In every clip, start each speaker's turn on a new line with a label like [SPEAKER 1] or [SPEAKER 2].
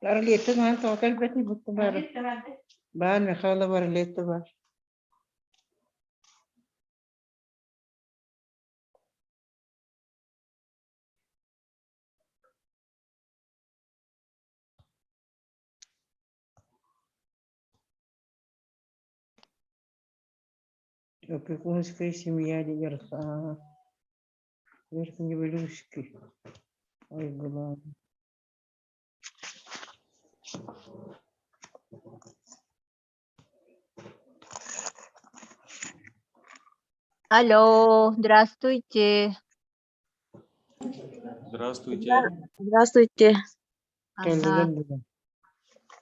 [SPEAKER 1] Аралиетта наһаа тоҕо кэлбэтий бутта баар. Баар Михайлов Аралиетта баар. Опекунская семья дигэр Верхневилюйский. Ой,
[SPEAKER 2] Алло, здравствуйте.
[SPEAKER 3] Здравствуйте.
[SPEAKER 4] Здравствуйте.
[SPEAKER 2] Ага.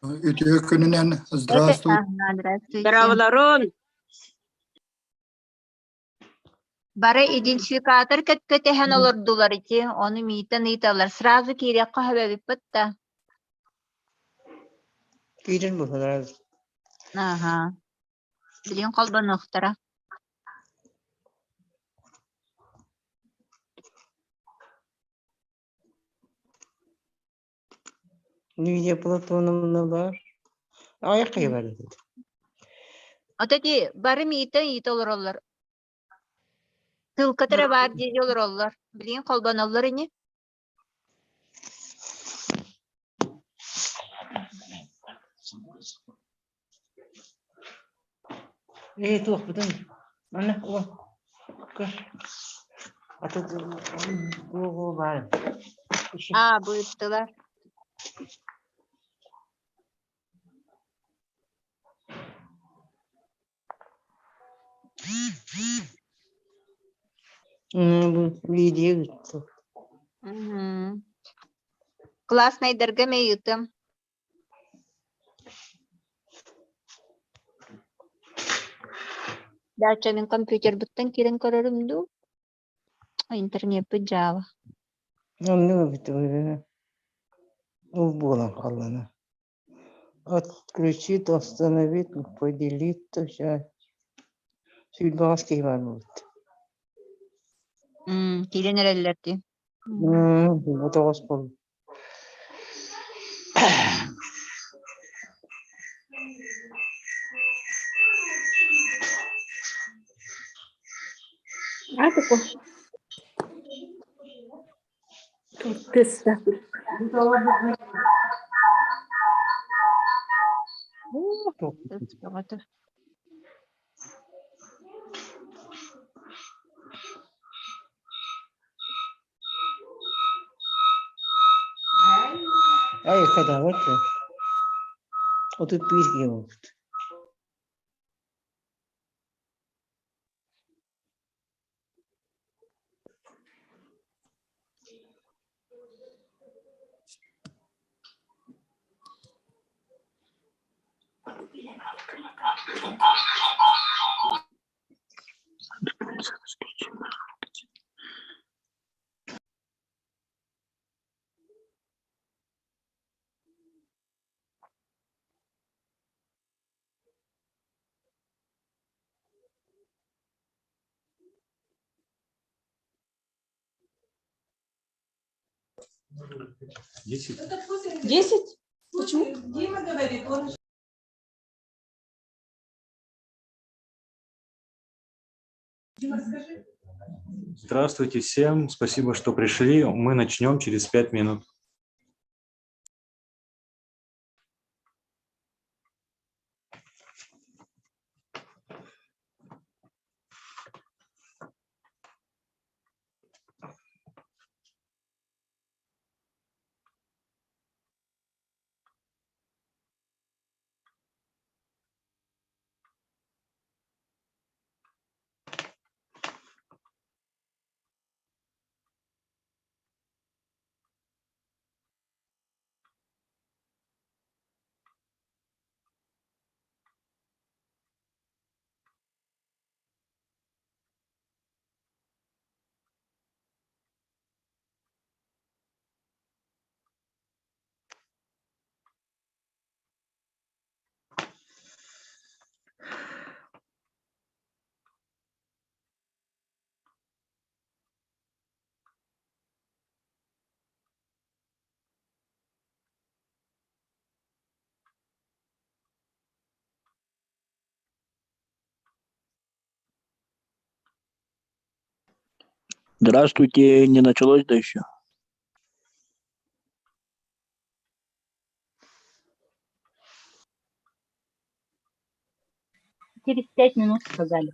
[SPEAKER 5] Үтүө күнүнэн, здравствуйте.
[SPEAKER 2] Ага, здравствуйте.
[SPEAKER 4] Здраволорун.
[SPEAKER 2] Бары идентификатор кэтэһэн олордулар ити, ону миитэн ыыталлар. Сразу киириэххэ сөбөбүппүт да.
[SPEAKER 1] Киирэн буһалар.
[SPEAKER 2] Ага. Билигин холбонуохтара.
[SPEAKER 1] Лидия Платоновна баар. Аҕыйах киһи бар эбит.
[SPEAKER 2] Ото ити бары миитэн ыыта олороллор. Ссылката эрэ баар дии олороллор. Билигин холбоноллор ини.
[SPEAKER 1] Ээ туохпутун манна о көр аты туох баар
[SPEAKER 2] Аа, быыттылар.
[SPEAKER 1] Бу видео ыытты.
[SPEAKER 2] Мгм. Класснайдарга эмэ ыытым. Дальше мин компьютербыттан киирэн көрөрүм дуу? Интернеппит дьаала.
[SPEAKER 1] Оннук эбит ол буолан хааллана. Отключить, остановить, поделить, сүүрбэҕэс киһи баар буолбут.
[SPEAKER 2] Киирэн эрэллэр дии.
[SPEAKER 1] Тоҕус буолла.
[SPEAKER 4] А такой. Тыста.
[SPEAKER 2] Бөҕөтө.
[SPEAKER 1] Ай, хадават. 31 киһи буолбут.
[SPEAKER 3] 10.
[SPEAKER 4] 10? Почему?
[SPEAKER 6] Дима говорит, он Дима, скажи.
[SPEAKER 3] Здравствуйте всем, спасибо, что пришли. Мы начнем через 5 минут.
[SPEAKER 7] Здравствуйте, не началось да еще?
[SPEAKER 4] Через 5 минут сказали.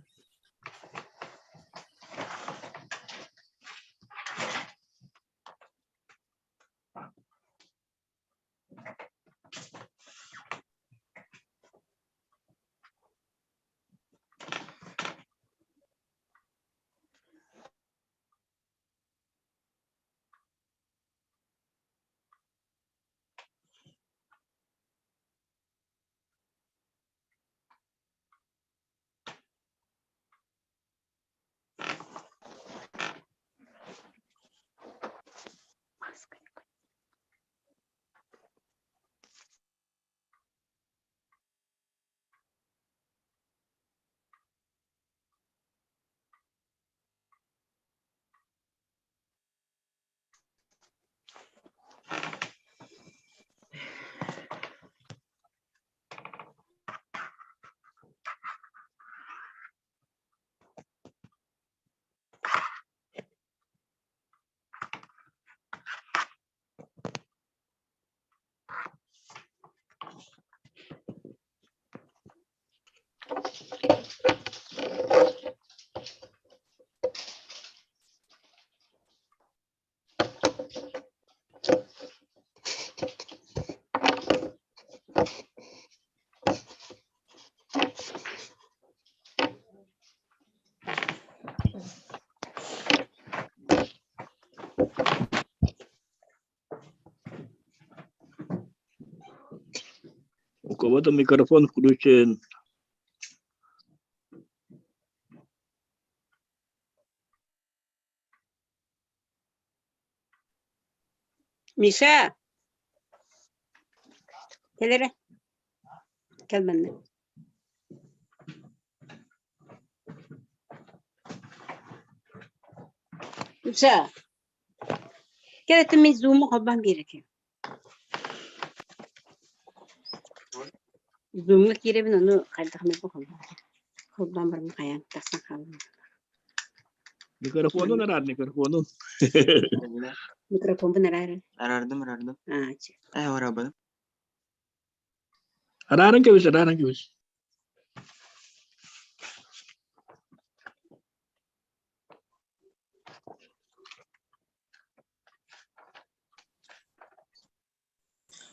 [SPEAKER 7] У кого-то микрофон включен.
[SPEAKER 4] Миша. Кэл эрэ. Кэл манна. Миша. Кэл это мин зуму холбоон биэрик. Зумҥа киирэбин ону хайдах эмэ холбоон. Холбоон баран хайаан тахсан хааллым.
[SPEAKER 7] Микрофонун араар, микрофонун.
[SPEAKER 4] Микрофонбун арааран.
[SPEAKER 8] Араардым, араардым.
[SPEAKER 4] Аа, чэ.
[SPEAKER 8] Ээ, барабын.
[SPEAKER 7] Арааран кэбис, арааран кэбис.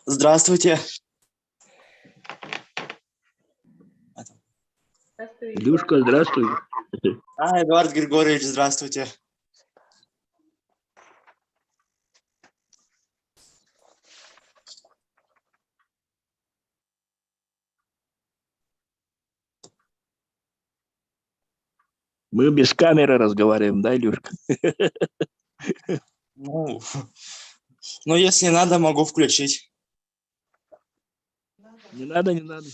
[SPEAKER 8] Здравствуйте.
[SPEAKER 7] Илюшка, здравствуй.
[SPEAKER 8] А, Эдуард Григорьевич, здравствуйте.
[SPEAKER 7] Мы без камеры разговариваем, да, Илюшка?
[SPEAKER 8] Ну, если надо, могу включить.
[SPEAKER 7] Не надо, не надо.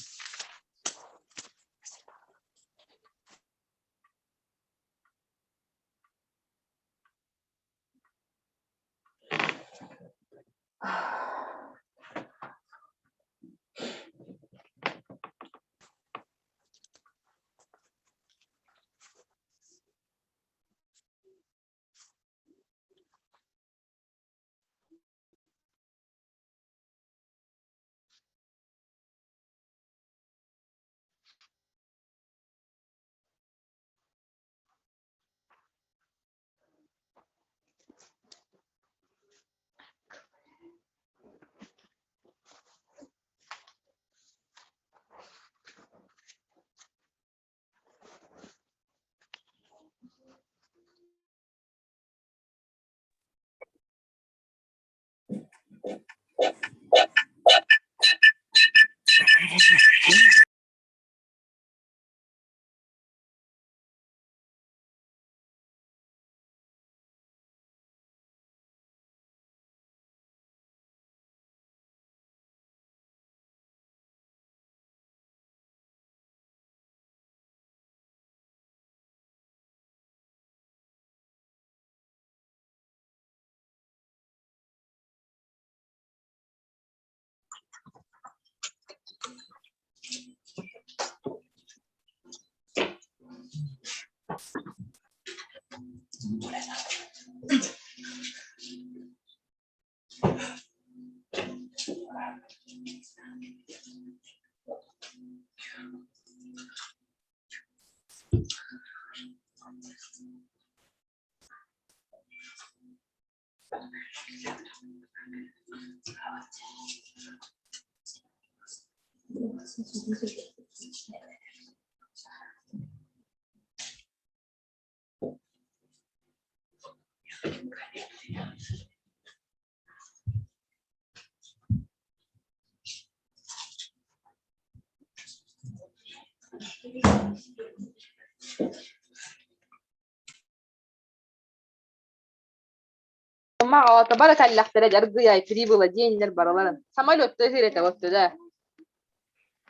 [SPEAKER 9] Аҕалата кэллэхтэрэ дьаргыйай прибыло диэннэр барыларын. Самолет тыһыр этэ оттуда.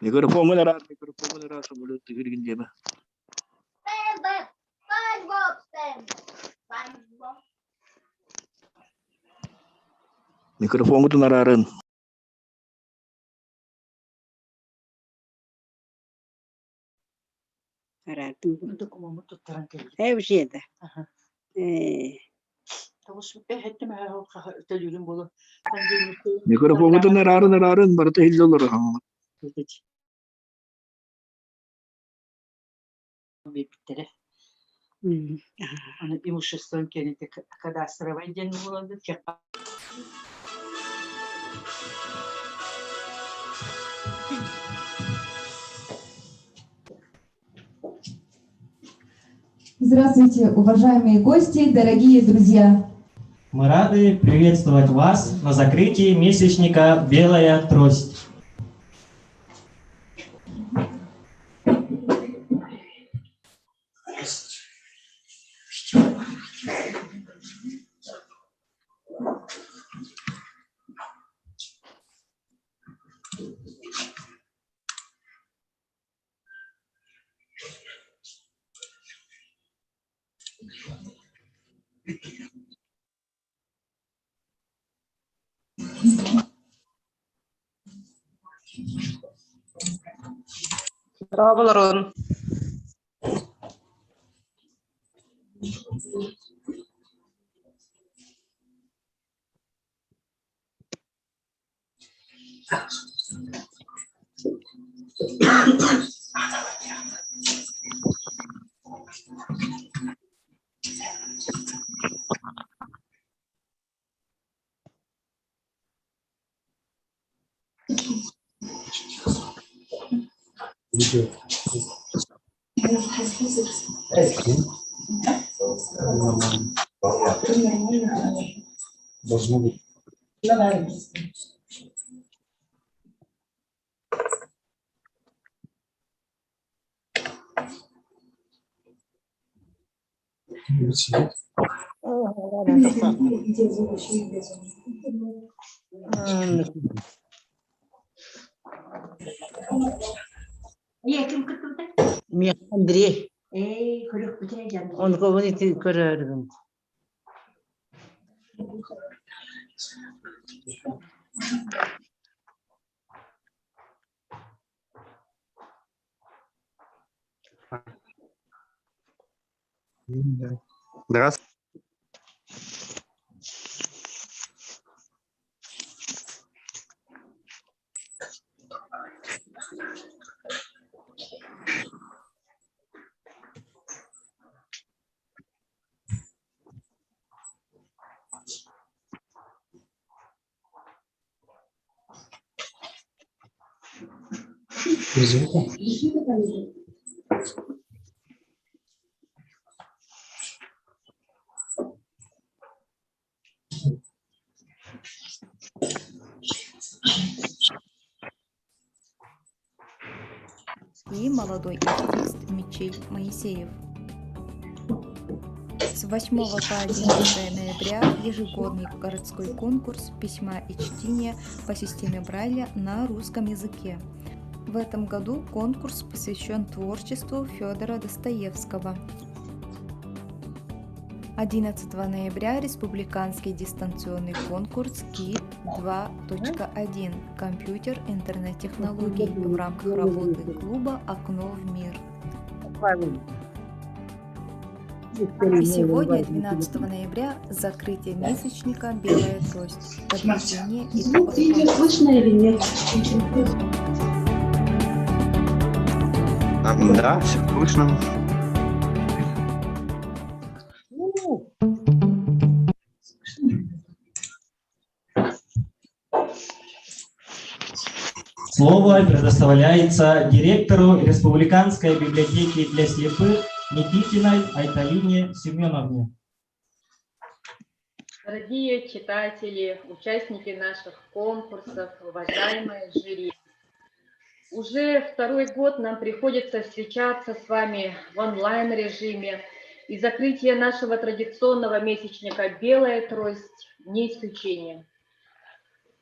[SPEAKER 7] Микрофоҥҥун араас, микрофоҥҥун араас, самолет тыһыргын диэмэ. Микрофоҥҥутун араарын.
[SPEAKER 4] Араардым бу.
[SPEAKER 1] Докумуоммут туттаран кэллим.
[SPEAKER 4] Ээ учуйда.
[SPEAKER 1] Аха.
[SPEAKER 4] Ээ
[SPEAKER 1] Төлүүрүм буолуо.
[SPEAKER 7] Микрофоҥҥутун араарын араарын барыта иһиллэ олорор.
[SPEAKER 1] Биэрбиттэрэ. Аны имуществом кэнники кадастровай диэн буолан
[SPEAKER 10] Здравствуйте, уважаемые гости, дорогие друзья!
[SPEAKER 11] Мы рады приветствовать вас на закрытии месячника «Белая трость».
[SPEAKER 6] Дорооболорун.
[SPEAKER 3] Должно быть.
[SPEAKER 1] Андрей. Он говорит, көрөрбүн.
[SPEAKER 8] Здравствуйте.
[SPEAKER 3] Без звука?
[SPEAKER 10] И молодой артист Мичель Моисеев. С 8 по 11 ноября ежегодный городской конкурс письма и чтения по системе Брайля на русском языке. В этом году конкурс посвящен творчеству Федора Достоевского. 11 ноября республиканский дистанционный конкурс КИ 2.1 «Компьютер интернет-технологий» в рамках работы клуба «Окно в мир». И сегодня, 12 ноября, закрытие месячника «Белая трость». Подведение итогов конкурса.
[SPEAKER 6] Слышно или нет?
[SPEAKER 8] Да, все слышно.
[SPEAKER 11] Слово предоставляется директору Республиканской библиотеки для слепых Никитиной Айталине Семеновне.
[SPEAKER 12] Дорогие читатели, участники наших конкурсов, уважаемые жюри, уже второй год нам приходится встречаться с вами в онлайн-режиме, и закрытие нашего традиционного месячника «Белая трость» не исключение.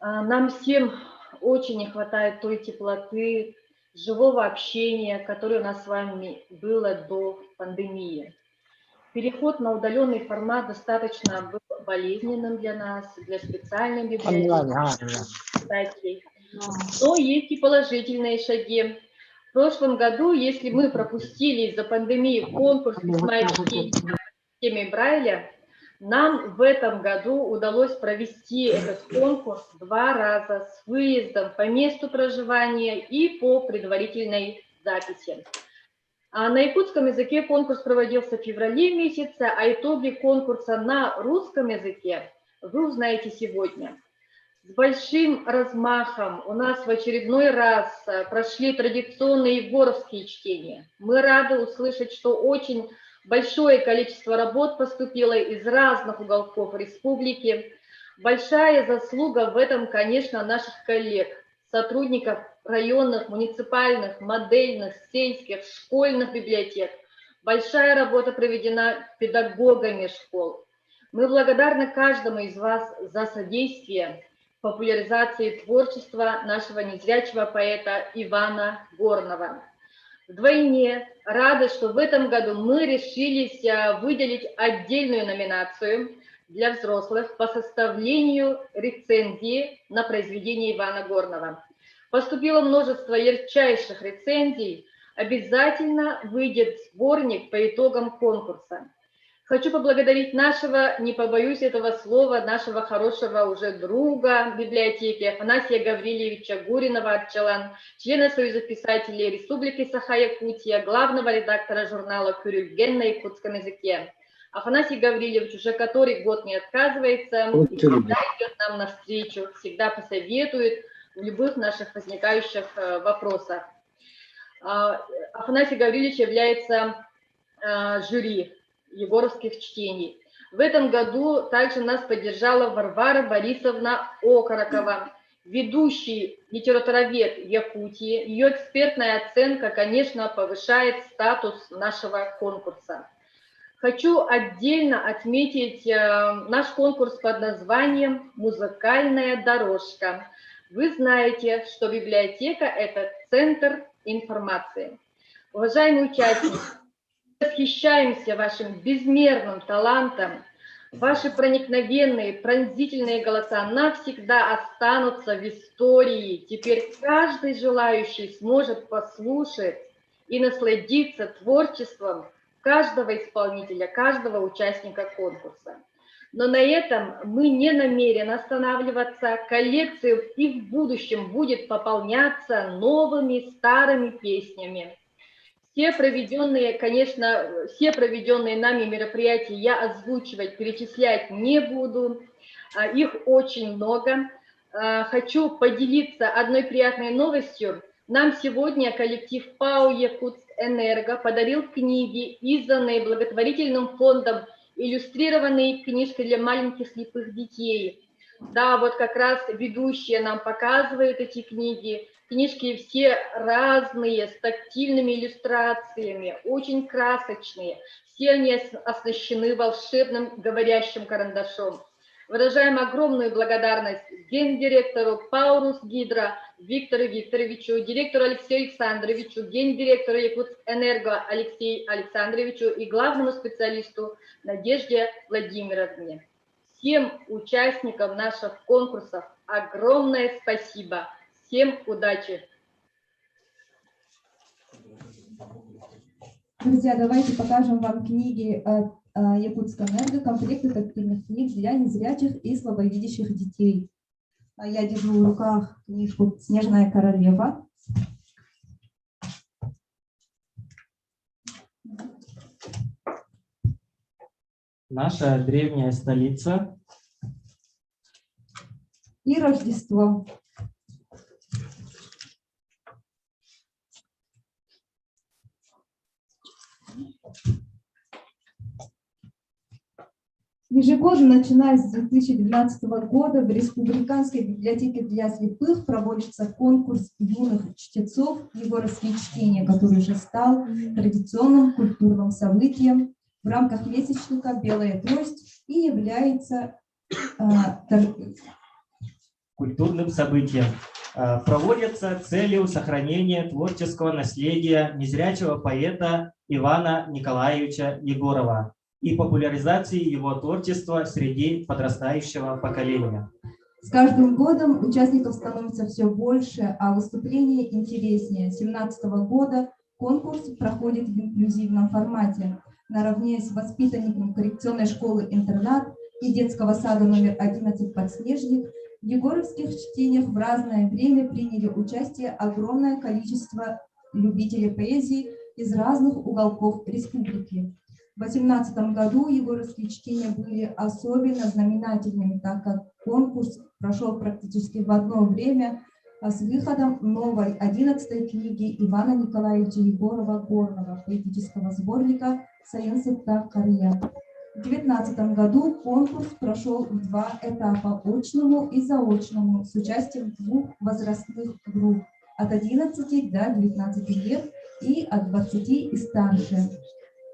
[SPEAKER 12] Нам всем очень не хватает той теплоты, живого общения, которое у нас с вами было до пандемии. Переход на удаленный формат достаточно был болезненным для нас, для специальной библиотеки, читателей. Но есть и положительные шаги. В прошлом году, если мы пропустили из-за пандемии конкурс письма и чтения в системе Брайля, нам в этом году удалось провести этот конкурс два раза с выездом по месту проживания и по предварительной записи. А на якутском языке конкурс проводился в феврале месяце, а итоги конкурса на русском языке вы узнаете сегодня. С большим размахом у нас в очередной раз прошли традиционные егоровские чтения. Мы рады услышать, что очень большое количество работ поступило из разных уголков республики. Большая заслуга в этом, конечно, наших коллег, сотрудников районных, муниципальных, модельных, сельских, школьных библиотек. Большая работа проведена педагогами школ. Мы благодарны каждому из вас за содействие в популяризации творчества нашего незрячего поэта Ивана Горнова. Вдвойне рады, что в этом году мы решились выделить отдельную номинацию для взрослых по составлению рецензии на произведение Ивана Горнова. Поступило множество ярчайших рецензий. Обязательно выйдет сборник по итогам конкурса. Хочу поблагодарить нашего, не побоюсь этого слова, нашего хорошего уже друга библиотеки Афанасия Гаврильевича Гуринова Арчалан, члена Союза писателей Республики Саха-Якутия, главного редактора журнала «Күрүлгэн» на якутском языке. Афанасий Гаврильевич уже который год не отказывается и всегда идет нам навстречу, всегда посоветует в любых наших возникающих вопросах. Афанасий Гаврильевич является жюри Егоровских чтений. В этом году также нас поддержала Варвара Борисовна Окорокова, ведущий литературовед Якутии. Ее экспертная оценка, конечно, повышает статус нашего конкурса. Хочу отдельно отметить наш конкурс под названием «Музыкальная дорожка». Вы знаете, что библиотека – это центр информации. Уважаемые участники, восхищаемся вашим безмерным талантом. Ваши проникновенные, пронзительные голоса навсегда останутся в истории. Теперь каждый желающий сможет послушать и насладиться творчеством каждого исполнителя, каждого участника конкурса. Но на этом мы не намерены останавливаться. Коллекция и в будущем будет пополняться новыми старыми песнями. Все проведенные, конечно, все проведенные нами мероприятия я озвучивать, перечислять не буду. Их очень много. Хочу поделиться одной приятной новостью. Нам сегодня коллектив ПАО «Якутскэнерго» подарил книги, изданные благотворительным фондом, иллюстрированные книжки для маленьких слепых детей. Да, вот как раз ведущие нам показывают эти книги. Книжки все разные, с тактильными иллюстрациями, очень красочные. Все они оснащены волшебным говорящим карандашом. Выражаем огромную благодарность гендиректору ПАО «РусГидро» Виктору Викторовичу, директору Алексею Александровичу, гендиректору Якутскэнерго Алексею Александровичу и главному специалисту Надежде Владимировне. Всем участникам наших конкурсов огромное спасибо. Всем удачи!
[SPEAKER 13] Друзья, давайте покажем вам книги.
[SPEAKER 10] Якутскэнерго комплекты тактильных книг для незрячих и слабовидящих детей. Я держу в руках книжку «Снежная королева».
[SPEAKER 11] Наша древняя столица.
[SPEAKER 10] И Рождество. Ежегодно, начиная с 2012 года, в Республиканской библиотеке для слепых проводится конкурс юных чтецов «Егоровские чтения», который уже стал традиционным культурным событием в рамках месячника «Белая трость» и является
[SPEAKER 11] культурным событием. Проводится целью сохранения творческого наследия незрячего поэта Ивана Николаевича Егорова и популяризации его творчества среди подрастающего поколения.
[SPEAKER 10] С каждым годом участников становится все больше, а выступления интереснее. С 2017 года конкурс проходит в инклюзивном формате. Наравне с воспитанником коррекционной школы-интернат и детского сада номер 11 «Подснежник» в Егоровских чтениях в разное время приняли участие огромное количество любителей поэзии из разных уголков республики. В 2018 году Егоровские чтения были особенно знаменательными, так как конкурс прошел практически в одно время с выходом новой 11-й книги Ивана Николаевича Егорова-Горного, поэтического сборника «Сайын сыттаах харыйа». В 2019 году конкурс прошел в два этапа – очному и заочному, с участием двух возрастных групп от 11 до 19 лет и от 20 и старше.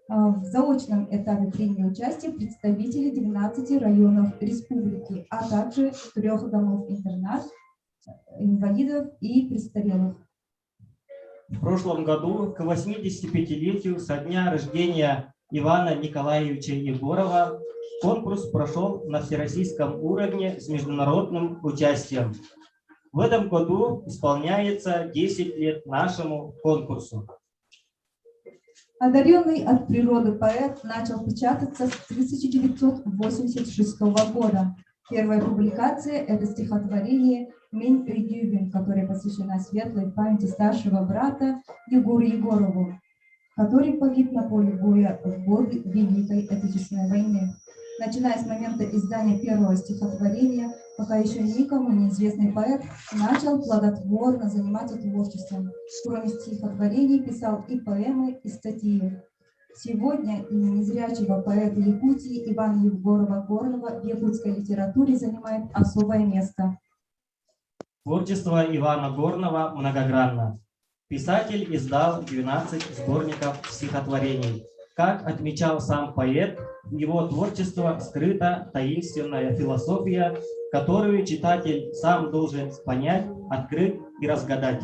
[SPEAKER 10] В заочном этапе приняли участие представители 12 районов республики, а также трех домов-интернат, инвалидов и престарелых.
[SPEAKER 11] В прошлом году к 85-летию со дня рождения Ивана Николаевича Егорова конкурс прошел на всероссийском уровне с международным участием. В этом году исполняется 10 лет нашему конкурсу.
[SPEAKER 10] Одаренный от природы поэт начал печататься с 1986 года. Первая публикация – это стихотворение «Мин өйдүүбүн», которое посвящена светлой памяти старшего брата Егору Егорову, который погиб на поле боя в годы Великой Отечественной войны. Начиная с момента издания первого стихотворения, пока еще никому неизвестный поэт начал плодотворно заниматься творчеством. Кроме стихотворений писал и поэмы, и статьи. Сегодня имя незрячего поэта Якутии Ивана Егорова-Горного в якутской литературе занимает особое место.
[SPEAKER 11] Творчество Ивана Горного многогранно. Писатель издал 12 сборников стихотворений. Как отмечал сам поэт, в его творчество скрыта таинственная философия, которую читатель сам должен понять, открыть и разгадать.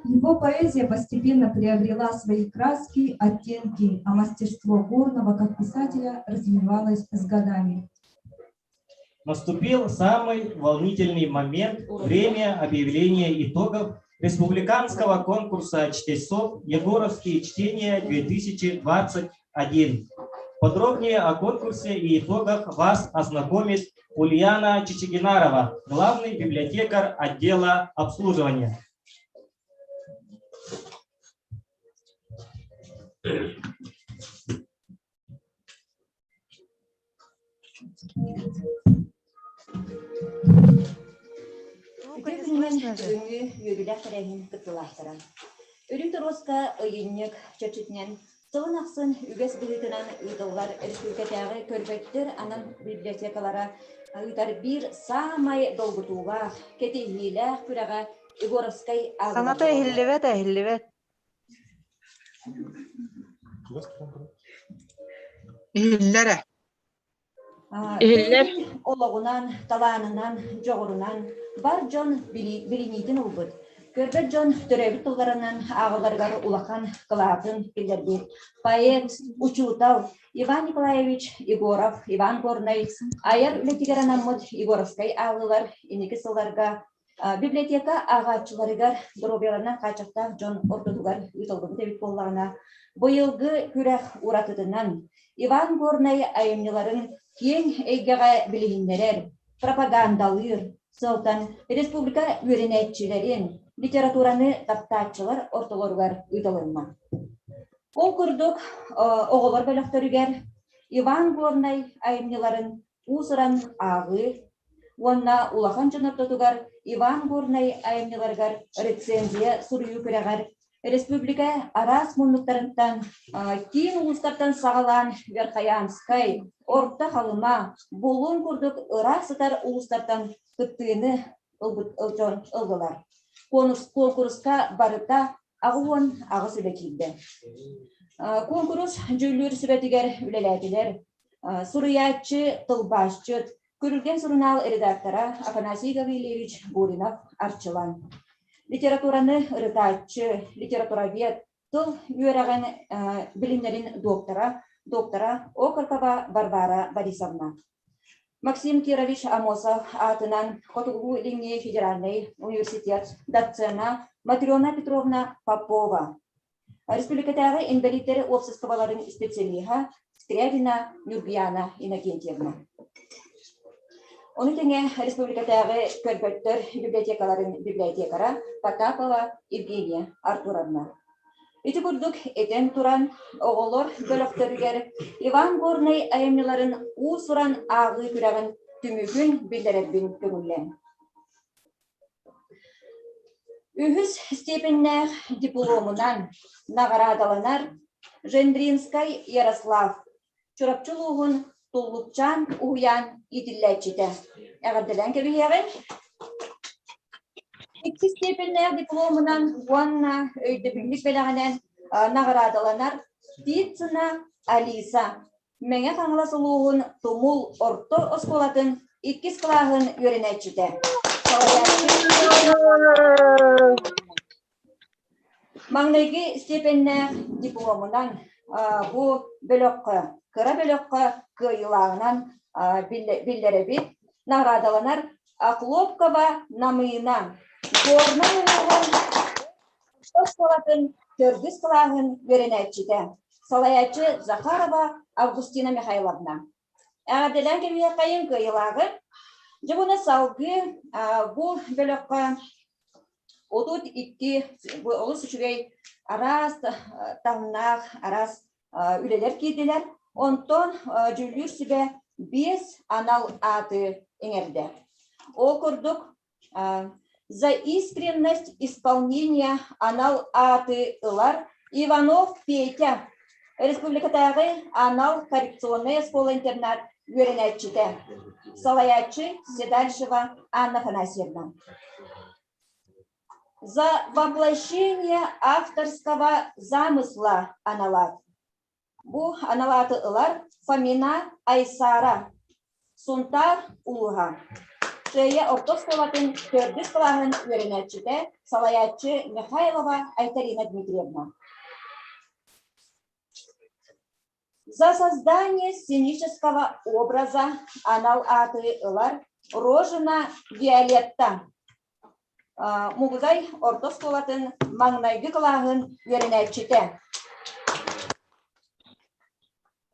[SPEAKER 10] Его поэзия постепенно приобрела свои краски, оттенки, а мастерство Горного как писателя развивалось с годами.
[SPEAKER 11] Наступил самый волнительный момент – время объявления итогов республиканского конкурса чтецов «Егоровские чтения 2021». Подробнее о конкурсе и итогах вас ознакомит Ульяна Чичигинарова, главный библиотекарь отдела обслуживания.
[SPEAKER 13] Үтүө күнүнэн бүгүҥҥү үөрүүлээх тэрээһин кыттыылаахтара. Үрүҥ торуоска ыйынньык чэрчитинэн сылын ахсын үгэс быһыытынан ыытыллар республикатааҕы көрбөттөр анал библиотекалара ыытар биир саамай долгутуулаах, кэтэһиилээх күрэҕэ Егоровскай
[SPEAKER 1] Саҥата иһиллибэт, иһиллибэт.
[SPEAKER 6] Иһиллэр ээ.
[SPEAKER 1] Иһиллэр.
[SPEAKER 13] Олоҕунан, талаанынан, дьоҕурунан бар дьон билиниитин ылбыт. Көрбөт дьон төрөөбүт тылларынан ааҕалларыгар улахан кылаатын киллэрбит. Поэт, учуутал Иван Николаевич Егоров, Иван Горнай айар үлэтигэр анаммыт Егоровскай ааҕыылар инники сылларга Библиотека ааҕааччыларыгар доруобуйаларынан хааччахтаах дьон ортотугар ыытыллыбыт эбит буоллаҕына, быйылгы күрэх уратытынан Иван Горнай айымньыларын киэҥ эйгэҕэ билиһиннэрэр, пропагандалыыр сыалтан республика үөрэнээччилэрин, литератураны таптааччылар ортолоругар ыытылынна. Ол курдук, оҕолор бөлөхтөрүгэр Иван Горнай айымньыларын уус-уран ааҕыы уонна улахан дьон ортотугар Иван Горнай айымньыларыгар рецензия суруйуу күрэҕэр республика араас муннуктарыттан киин улуустартан саҕалаан Верхоянскай, Орто Халыма, Булуҥ курдук ыраах сытар улуустартан кыттыыны дьон ыллылар. Куонкуруска барыта 88 үлэ киирдэ. Куонкурус дьүүллүүр сүбэтигэр үлэлээтилэр Суруйааччы, тылбаасчыт, Күрүлгэн сурунаал редактора Афанасий Гаврильевич Гуринов Арчылан. Литератураны ырытааччы, литературовед, тыл үөрэҕин билимнэрин доктора, доктора Окорокова Варвара Борисовна. Максим Кирович Амосов аатынан Хотугулуу-Илиҥҥи федеральнай университет доцена Матрена Петровна Попова. Республикатааҕы инбэлииттэри уопсастыбаларын специалиһа Скрябина Нюргуяна Иннокентьевна. Ону тэҥэ республикатааҕы көрбөттөр библиотекаларын библиотекара Потапова Евгения Артуровна. Ити курдук этэн туран, оҕолор бөлөхтөрүгэр Иван Горнай айымньыларын уус-уран ааҕыы күрэҕин түмүгүн биллэрэрбин көҥүллээн. Үһүс степеннээх дипломунан наҕараадаланар Жендринскай Ярослав, Чурапчы улууһун Туллукчаан уһуйаан иитиллээччитэ. Эҕэрдэлээн кэбиһиэҕиҥ. Иккис степеннээх дипломунан уонна өйдөбүнньүк бэлэҕинэн наҕараадаланар Птицына Алиса, Мэҥэ Хаҥалас улууһун Тумул орто оскуолатын иккис кылааһын үөрэнээччитэ. Маҥнайгы степеннээх дипломунан бу бөлөххө, кыра бөлөххө кыайыылааҕынан биллэрэбит. Наҕараадаланар Охлопкова Намыына Горнай улууһун оскуолатын төрдүс кылааһын үөрэнээччитэ. Салайааччы Захарова Августина Михайловна. Эҕэрдэлээн кэбиһиэххэйиҥ кыайыылааҕы. Дьэ буну салгыы бу бөлөххө 32 бу олус үчүгэй араас таһымнаах араас үлэлэр киирдилэр. Онтон дьүүллүүр сүбэ биэс анал ааты иҥэрдэ. Ол курдук За искренность исполнения анал ааты ылар Иванов Петя, республикатааҕы анал коррекционнай оскуола-интернат үөрэнээччитэ, салайааччы Седальшева Анна Афанасьевна. За воплощение авторского замысла аналат Бу анал ааты ылар Фомина Айсара, Сунтаар улууһа. Сыайа орто оскуолатын төрдүс кылааһын үөрэнээччитэ, салайааччы Михайлова Айталина Дмитриевна. За создание сценического образа анал ааты ылар Рожина Виолетта, Мугудай орто оскуолатын маҥнайгы кылааһын үөрэнээччитэ.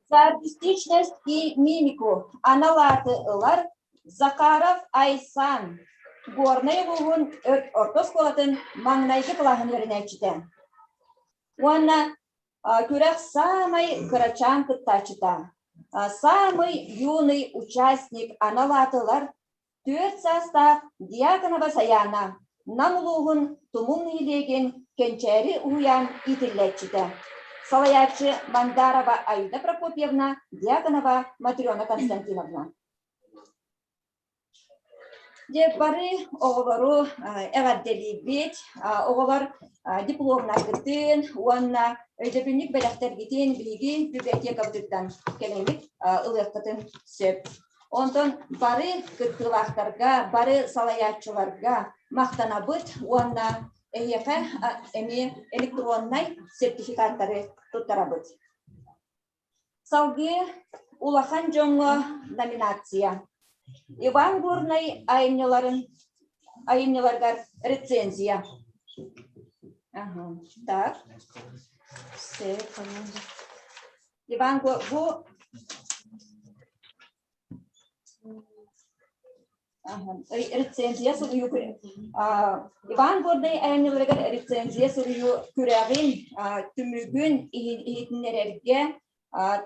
[SPEAKER 13] За артистичность и мимику анал ааты ылар Захаров Айсан, Горнай улууһун орто оскуолатын маҥнайгы кылааһын үөрэнээччитэ. Уонна күрэх саамай кырачаан кыттааччыта, самый юный участник анал ааты ылар Түөрт саастаах Дьяконова Сайаана Нам улууһун Тумул нэһилиэгин Кэнчээри уһуйаан иитиллээччитэ, салайааччы Мандарова Аида Прокопьевна, Дьяконова Матрена Константиновна. Дьэ, бары оҕолору эҕэрдэлиибит. Оҕолор дипломнаргытын уонна өйдөбүнньүк бэлэхтэргитин биһиги библиотекабытыттан кэлэҥҥит ылыаххытын сөп. Онтон бары кыттыылаахтарга, бары салайааччыларга махтанабыт уонна эһиэхэ эмиэ электроннай сертификаттары туттарабыт. Салгыы улахан дьоҥҥо номинация. Иван Горнай айымньыларын айымньыларыгар рецензия. Ага, так. Иван бу рецензия суруйуу Иван Горнай айымньыларыгар рецензия суруйуу күрэҕин түмүгүн иһитиннэрэргэ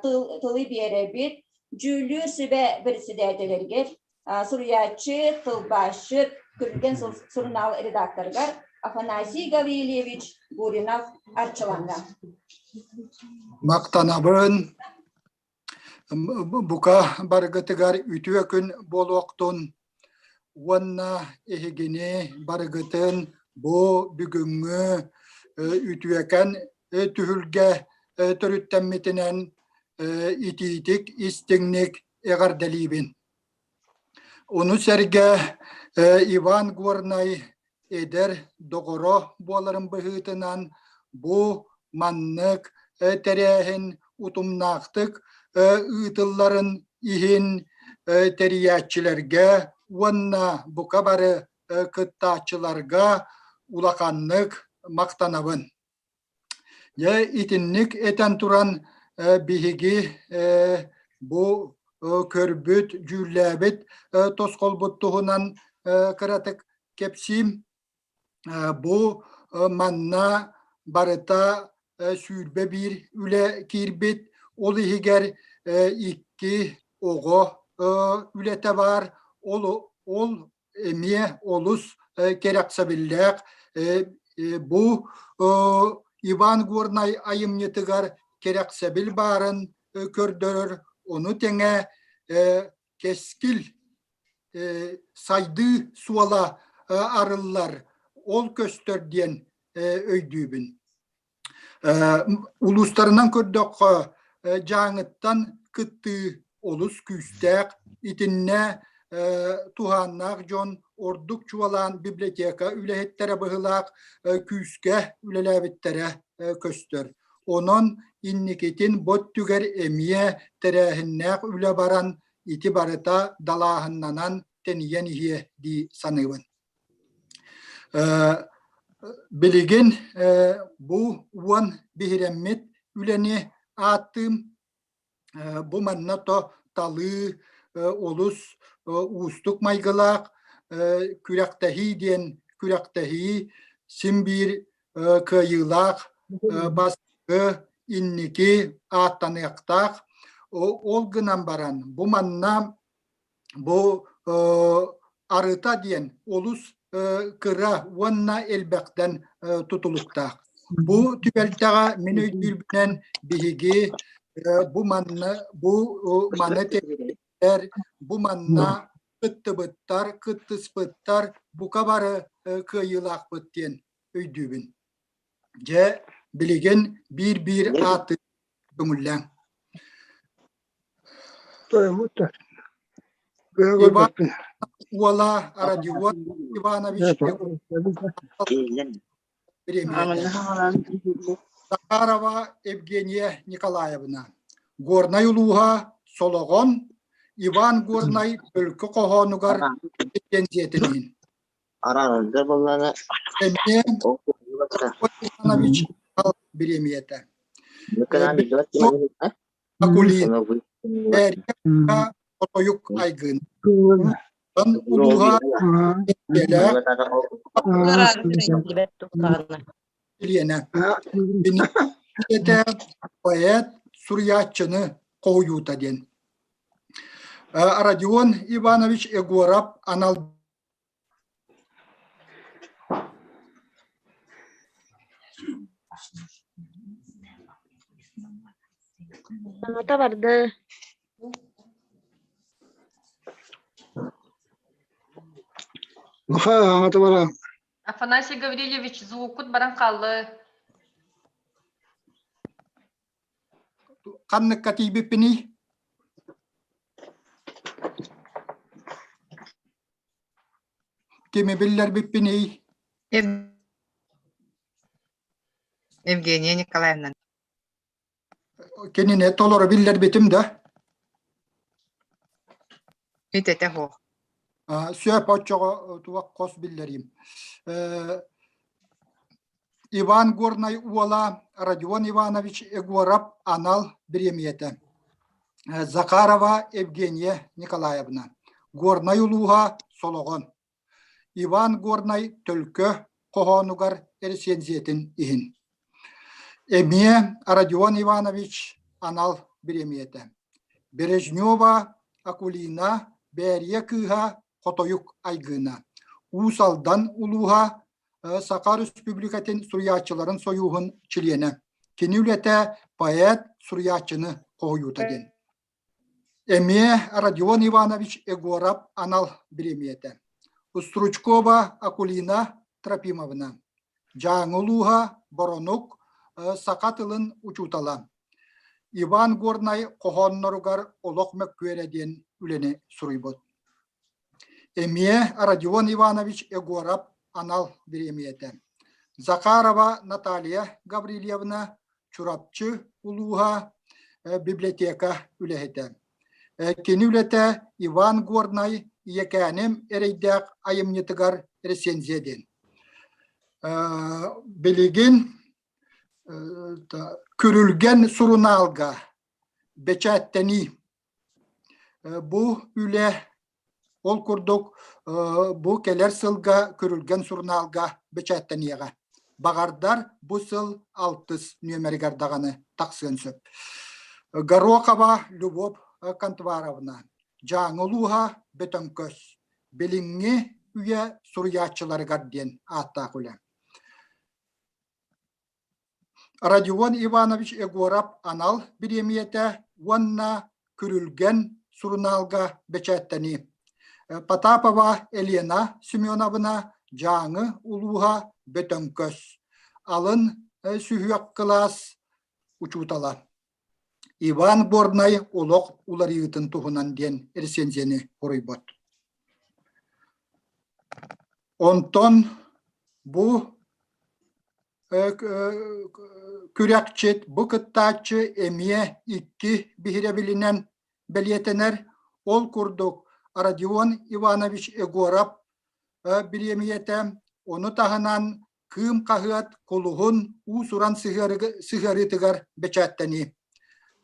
[SPEAKER 13] тылы биэрэбит. Дьүүллүүр сүбэ председателэригэр суруйааччы, тылбаасчыт, Күргэн сурунаал редакторыгар Афанасий Гаврильевич Гуринов Арчылаҥҥа.
[SPEAKER 5] Махтанабын. Бука барыгытыгар үтүө күн буолуохтун уонна эһигини барыгытын бу бүгүҥҥү үтүөкэн түһүлгэ төрүттэммитинэн итиитик истиҥник эҕэрдэлиибин. Ону сэргэ Иван Горнай эдэр доҕоро буоларын быһыытынан бу маннык тэрээһин утумнаахтык ыытылларын иһин тэрийээччилэргэ уонна бука бары кыттааччыларга улаханнык махтанабын. Дьэ итинник этэн туран биһиги бу көрбүт, дьүүллээбит тосхолбут туһунан кыратык кэпсиим. Бу манна барыта 21 үлэ киирбит, ол иһигэр икки оҕо үлэтэ баар, ол ол эмиэ олус кэрэхсэбиллээх. Бу Иван Горнай айымньытыгар кэрэхсэбил баарын көрдөрөр, ону тэҥэ кэскил сайдыы суола арыллар, ол көстөр диэн өйдүүбүн. Улуустарынан көрдөххө, Дьааҥыттан кыттыы олус күүстээх. Итиннэ туһааннаах дьон ордук чуолаан библиотека үлэһиттэрэ быһыылаах күүскэ үлэлээбиттэрэ көстөр. Онон инникитин бу өттүгэр эмиэ тэрээһиннээх үлэ баран, ити барыта далааһыннанан тэнийэн иһиэ дии саныыбын. Билигин бу уон биһирэммит үлэни ааттыым. Бу манна то талыы олус уустук майгылаах күрэхтэһии диэн күрэхтэһии син биир кыайыылаах бастакы инники ааттаныахтаах. Ол гынан баран бу манна Бу арыта диэн олус кыра уонна элбэхтэн тутулуктаах. Бу түбэлтэҕэ мин өйдүүрбүнэн биһиги бу манна бу маны тэрийэр, бу манна кыттыбыттар, кыттыспыттар бука бары кыайыылаахпыт диэн өйдүүбүн. Дьэ, билигин биир-биир ааты көҥүллээҥ. Иван уола Родион Иванович Захарова Евгения Николаевна, Горнай улууһа Солоҕон, Иван Горнай Төлкө хоһоонугар претензиятын Эмиэ Иванович бириэмийэтэ. Акулин, Хотойук Айгын. Улууһа Елена. Поэт суруйааччыны хоһуйуута диэн. Родион Иванович Егоров анал
[SPEAKER 14] Саҥата барда.
[SPEAKER 15] Аҥата бара.
[SPEAKER 12] Афанасий Гаврильевич, звуккут баран хаалла.
[SPEAKER 5] Ханныкка тиийбиппиний? Кими биллэрбиппиний?
[SPEAKER 6] Евгения Николаевна.
[SPEAKER 5] Кинини толору биллэрбитим да.
[SPEAKER 6] Итэтэ суох.
[SPEAKER 5] Сөп оччоҕо туох хос биллэриим. Иван Горнай уола Родион Иванович Егоров анал бириэмийэтэ. Захарова Евгения Николаевна. Горнай улууһа Солоҕон. Иван Горнай Төлкө хоһоонугар рецензиятын иһин. Эмиэ Родион Иванович анал бириэмийэтэ. Бережнева Акулина Бээрийэ кыыһа Хотойук Айгыына. Уус Алдан улууһа Саха Республикатын суруйааччыларын сойууһун чилиэнэ. Кини үлэтэ поэт суруйааччыны хоһуйуута диэн. Эмиэ Родион Иванович Егоров анал бириэмийэтэ. Стручкова Акулина Трофимовна, Дьааҥы улууһа, Боронук, саха тылын учуутала. Иван Горнай хоһоонноругар «Олох мөккүөрэ» диэн үлэни суруйбут. Эмиэ Родион Иванович Егоров анал бириэмийэтэ. Захарова Наталья Гаврильевна, Чурапчы улууһа, библиотека үлэһитэ. Кини үлэтэ Иван Горнай «Ийэкээним эрэйдээх» айымньытыгар рецензия диэн. Билигин Күрүлгэн сурунаалга бэчээттэнии Бу үлэ ол курдук бу кэлэр сылга Күрүлгэн сурунаалга бэчээттэниэҕэ. Баҕардар бу сыл алтыс нүөмэригэр даҕаны тахсыан сөп. Горохова Любовь Контваровна, Дьааҥы улууһа Бөтөҥкөс, билиҥҥи үйэ суруйааччыларыгар диэн ааттаах үлэ. Родион Иванович Егоров анал бириэмийэтэ уонна Күрүлгэн сурунаалга бэчээттэнии. Потапова Елена Семеновна Дьааҥы улууһа Бөтөҥкөс, алын сүһүөх кылаас учуутала. Иван Борнай олох уларыйыытын туһунан диэн рецензияны суруйбут. Онтон бу күрэхчит, бу кыттааччы эмиэ икки биһирэбилинэн бэлиэтэнэр. Ол курдук Родион Иванович Егоров бириэмийэтэ, ону таһынан Кыым хаһыат Кулуһун уус-уран сыһыарыытыгар бэчээттэнии.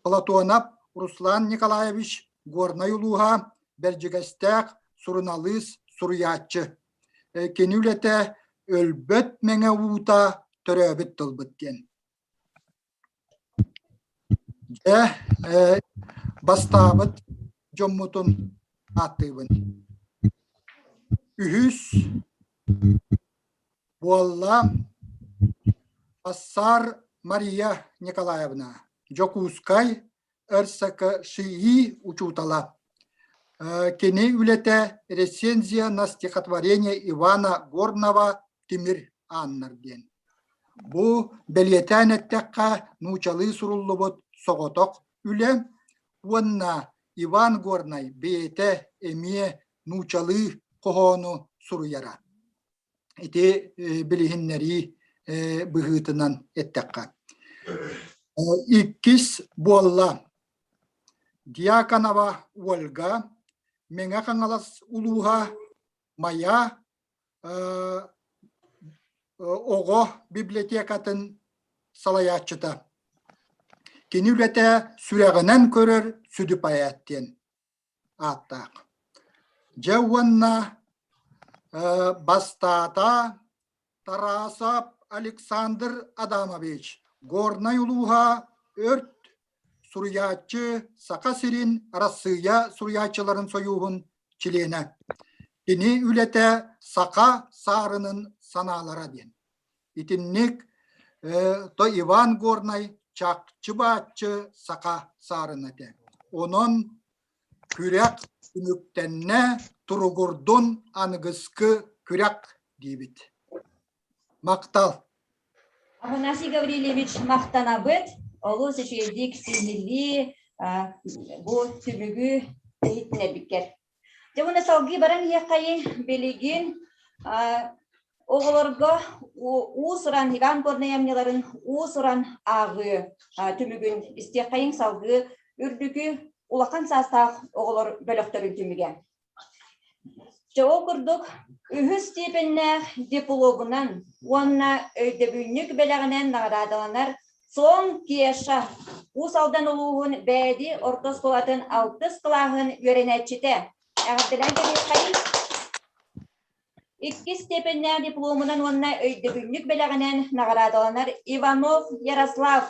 [SPEAKER 5] Платонов Руслан Николаевич Горнай улууһа, Бэрдьигэстээх суруналыыс, суруйааччы. Кини үлэтэ Өлбөт мэҥэ уута төрөөбүт тылбыт диэн. Дьэ, бастаабыт дьоммутун ааттыыбын. Үһүс буолла Ассар Мария Николаевна, Дьокуускай РСКШИ учуутала. Кини үлэтэ «Рецензия на стихотворение Ивана Горнова Тимир Ааннар» диэн. Бу бэлиэтээн эттэххэ, нууччалыы суруллубут соҕотох үлэ уонна Иван Горнай бэйэтэ эмиэ нууччалыы хоһоону суруйара. Ити билиһиннэрии быһыытынан эттэххэ. Иккис буолла Дьяконова Ольга, Мэҥэ Хаҥалас улууһа, Майа оҕо библиотекатын салайааччыта. Кини үлэтэ сүрэҕинэн көрөр сүдү поэт диэн ааттаах. Дьэ уонна бастаата Тарасов Александр Адамович Горнай улууһа Өрт суруйааччы Саха сирин Арассыыйа суруйааччыларын сойууһун чилиэнэ. Кини үлэтэ Саха саарынын санаалара диэн. Итинник то Иван Горнай чахчы-бааччы саха саарына этэ. Онон күрэх түмүктэннэ, туругурдун аныгыскы күрэх диибит. Махтал!
[SPEAKER 13] Афанасий Гаврильевич махтанабыт. Олус үчүгэйдик сиһилии бу түмүгү иһитинэрбиккэр. Дьэ уонна салгыы баран иһиэххэйиҥ. Билигин оҕолорго уус-уран Иван Горнай айымньыларын уус-уран ааҕыы түмүгүн истиэххэйиҥ салгыы үрдүкү улахан саастаах оҕолор бөлөхтөрүн түмүгэ. Дьэ ол курдук үһүс степеннээх дипломунан уонна өйдөбүнньүк бэлэҕинэн наҕараадаланар Сон Кеша Уус Алдан улууһун Бээди орто оскуолатын алтыс кылааһын үөрэнээччитэ. Эҕэрдэлээн кэбиһиэххэйиҥ. Иккис степеннээх дипломунан уонна өйдөбүнньүк бэлэҕинэн наҕараадаланар Иванов Ярослав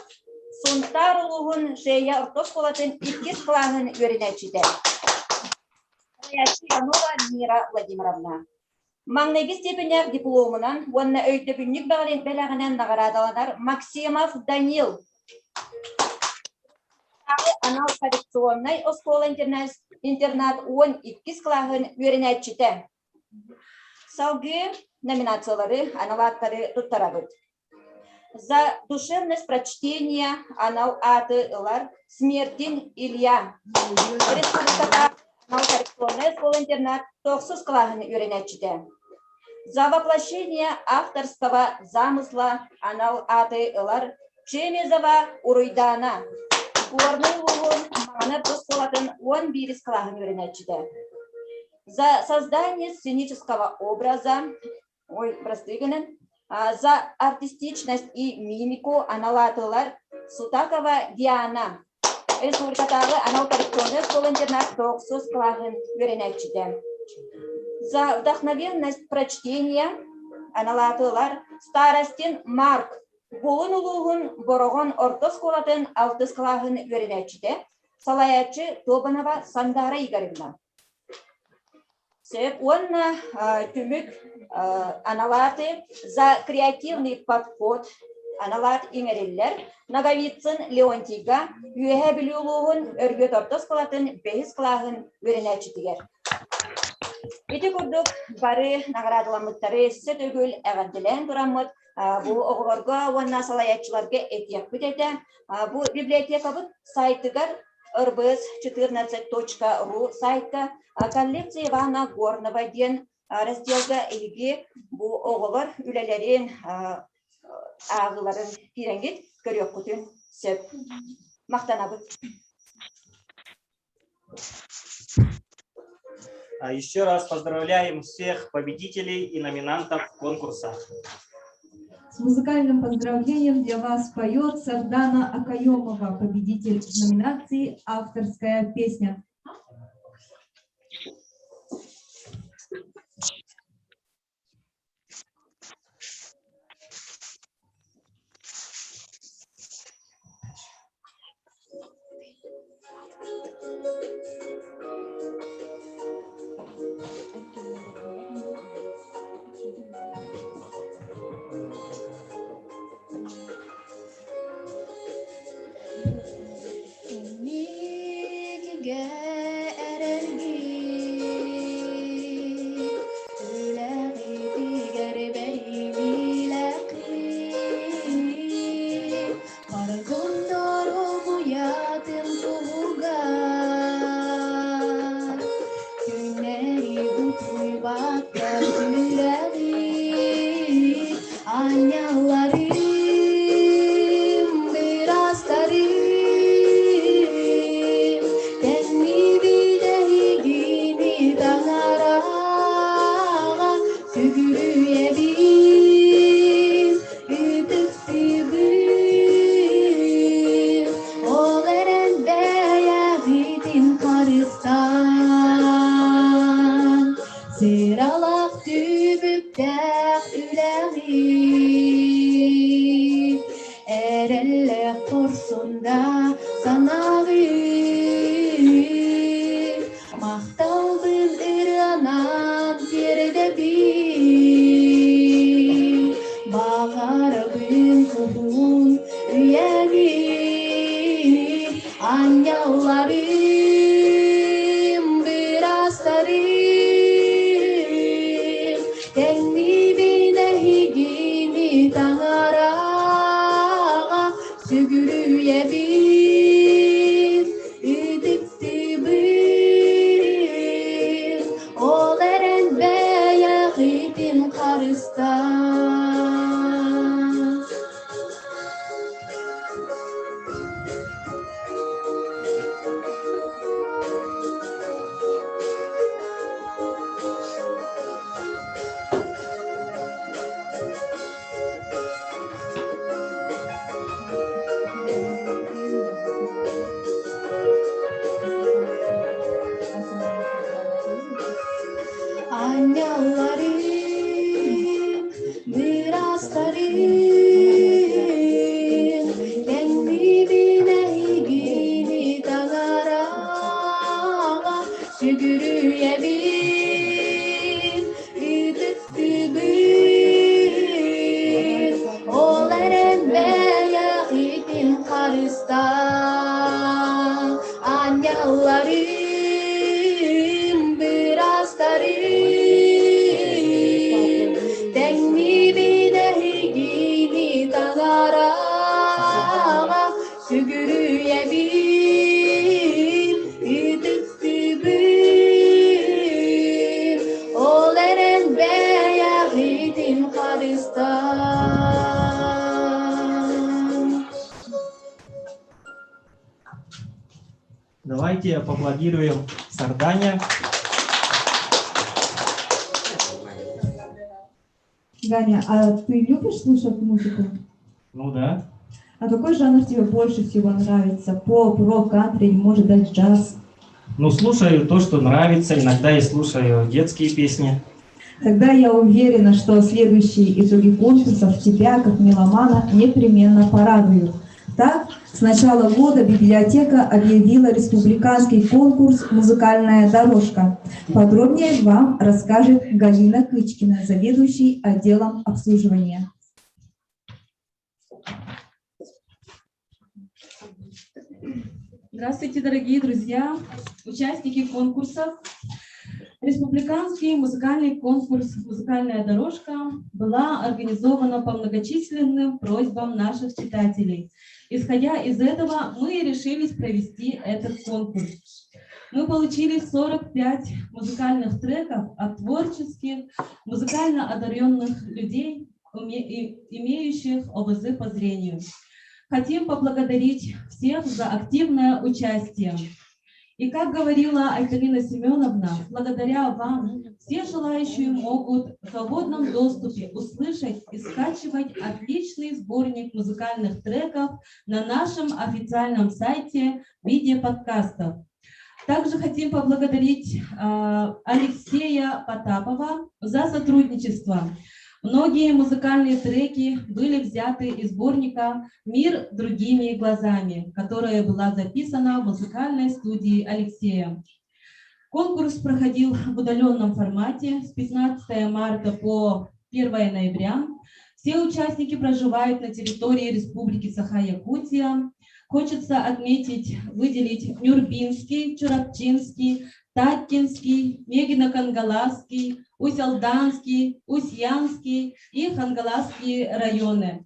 [SPEAKER 13] Сунтаар улууһун Шея орто оскуолатын иккис кылааһын үөрэнээччитэ. Салайааччы Иванова Мира Владимировна. Маҥнайгы степеннээх дипломунан уонна өйдөбүнньүк бэлэҕинэн наҕараадаланар Максимов Данил анал коррекционнай оскуола-интернат 12 кылааһын үөрэнээччитэ. Салгыы номинациялары, анал ааттары туттарабыт. За душевность прочтения анал ааты ылар Смертин Илья. Республикатааҕы анал коррекционнай оскуола-интернат тохсус кылааһын үөрэнээччитэ. За воплощение авторского замысла анал ааты ылар Чемезова Уруйдаана. Горнай улууһун Маҥаны оскуолатын 11 кылааһын үөрэнээччитэ. За создание сценического образа ой, прости гынан, за артистичность и мимику анал аатылар Сутакова Диана. Республикатааҕы анал коррекционнай оскуола-интернат тохсус кылааһын үөрэнээччитэ. За вдохновенность прочтения анал аатылар Старостин Марк Булун улууһун Бороҕон орто оскуолатын алтыс кылааһын үөрэнээччитэ, салайааччы Тобанова Сандара Игоревна. Сөп уонна түмүк аналааты за креативный подход аналаат иҥэриллэр Ноговицын Леонтийга Үөһээ Бүлүү улууһун Өргүөт орто оскуолатын бэһис кылааһын үөрэнээччитигэр. Ити курдук бары наҕараадаламмыттары өссө төгүл эҕэрдэлээн тураммыт бу оҕолорго уонна салайааччыларга этиэхпит этэ. Бу библиотекабыт сайтыгар rbs14.ru сайтка коллекция Ивана Горнова диэн разделга эһиги бу оҕолор үлэлэрин ааҕыыларын киирэҥҥит көрүөххүтүн сөп. Махтанабыт.
[SPEAKER 11] Еще раз поздравляем всех победителей и номинантов конкурса.
[SPEAKER 10] С музыкальным поздравлением для вас поет Сардана Акаемова, победитель в номинации «Авторская песня».
[SPEAKER 15] Инникигэ эрэлгит, үлэҕитигэр бэриниилээххит, баргын доруобуйатын туһугар, күннэри утуйбакка сүүрэҕит, Анньалларым, быраастарым, тэҥнибит эһигини таҥараҕа сүгүрүйэбин, ытыктыыбын. Ол эрэн бэйэҕитин харыстаан, сыралаах түбүктээх үлэҕит эрэллээх хорсунда санааҕыт махталбын ырыанан тиэрдэбин баҕарабын уһун үйэни Анньалларым, быраастарым, тэҥниибин эһигини таҥараҕа сүгүрүйэбин, ытыктыыбын, ол эрэн бэйэҕитин харыстаан. Таҥараҕа сүгүрүйэбин, ытыктыыбын, ол эрэн бэйэҕитин харыстаан.
[SPEAKER 11] Давайте поаплодируем Сардане.
[SPEAKER 10] Ганя, а ты любишь слушать музыку?
[SPEAKER 11] Ну да.
[SPEAKER 10] А какой жанр тебе больше всего нравится? Поп, рок, кантри, может даже джаз?
[SPEAKER 11] Ну, слушаю то, что нравится. Иногда я слушаю детские песни.
[SPEAKER 10] Тогда я уверена, что следующие итоги конкурсов тебя, как меломана, непременно порадуют. Так, с начала года библиотека объявила республиканский конкурс «Музыкальная дорожка». Подробнее вам расскажет Галина Кычкина, заведующий отделом обслуживания.
[SPEAKER 16] Здравствуйте, дорогие друзья, участники конкурсов. Республиканский музыкальный конкурс «Музыкальная дорожка» была организована по многочисленным просьбам наших читателей. Исходя из этого, мы решились провести этот конкурс. Мы получили 45 музыкальных треков от творческих, музыкально одаренных людей, имеющих ОВЗ по зрению. Хотим поблагодарить всех за активное участие. И как говорила Айталина Семеновна, благодаря вам все желающие могут в свободном доступе услышать и скачивать отличный сборник музыкальных треков на нашем официальном сайте в виде подкастов. Также хотим поблагодарить Алексея Потапова за сотрудничество. Многие музыкальные треки были взяты из сборника «Мир другими глазами», которая была записана в музыкальной студии Алексея. Конкурс проходил в удаленном формате с 15 марта по 1 ноября. Все участники проживают на территории Республики Саха-Якутия. Хочется отметить, выделить Нюрбинский, Чурапчинский, Таткинский, Мегино-Кангаласский, Усть-Алданский, Усть-Янский и Хангаласский районы.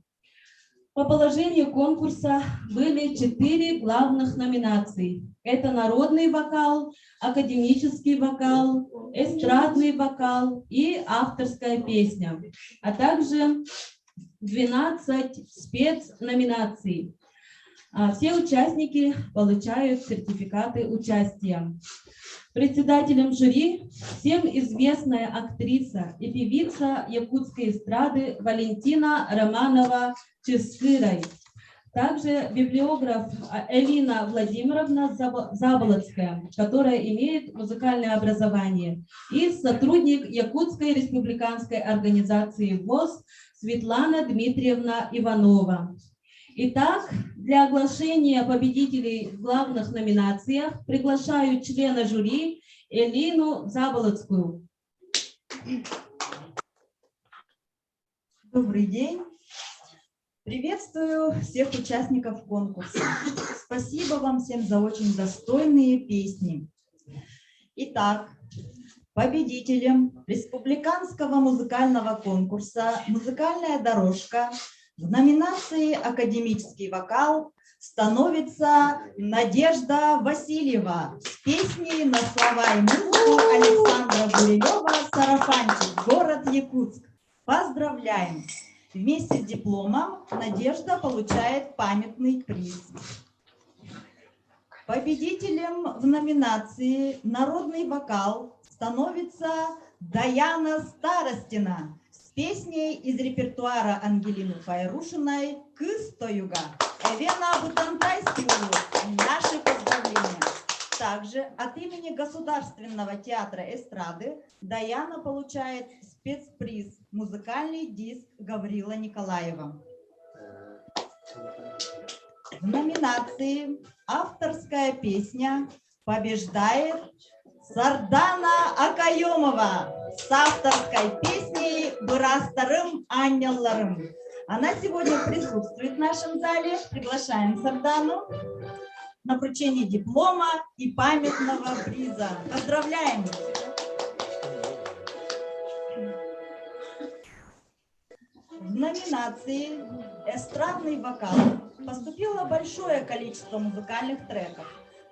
[SPEAKER 16] По положению конкурса были 4 главных номинации. Это народный вокал, академический вокал, эстрадный вокал и авторская песня, а также 12 спецноминаций. Все участники получают сертификаты участия. Председателем жюри всем известная актриса и певица якутской эстрады Валентина Романова-Ческырай. Также библиограф Элина Владимировна Заболоцкая, которая имеет музыкальное образование, и сотрудник Якутской республиканской организации ВОС Светлана Дмитриевна Иванова. Итак, для оглашения победителей в главных номинациях приглашаю члена жюри Элину Заболоцкую.
[SPEAKER 17] Добрый день. Приветствую всех участников конкурса. Спасибо вам всем за очень достойные песни. Итак, победителем республиканского музыкального конкурса «Музыкальная дорожка» в номинации «Академический вокал» становится Надежда Васильева с песней на слова и музыку Александра Гурилева «Сарафанчик. Город Якутск». Поздравляем! Вместе с дипломом Надежда получает памятный приз. Победителем в номинации «Народный вокал» становится Даяна Старостина с песней из репертуара Ангелины Файрушиной «Кыыс тойуга». Эвена Бутантайский улус. Наши поздравления. Также от имени Государственного театра эстрады Даяна получает спецприз «Музыкальный диск Гаврила Николаева». В номинации «Авторская песня» побеждает Сардана Акаемова с авторской песней «Быраастарым аанньалларым». Она сегодня присутствует в нашем зале. Приглашаем Сардану на вручение диплома и памятного приза. Поздравляем! В номинации «Эстрадный вокал» поступило большое количество музыкальных треков.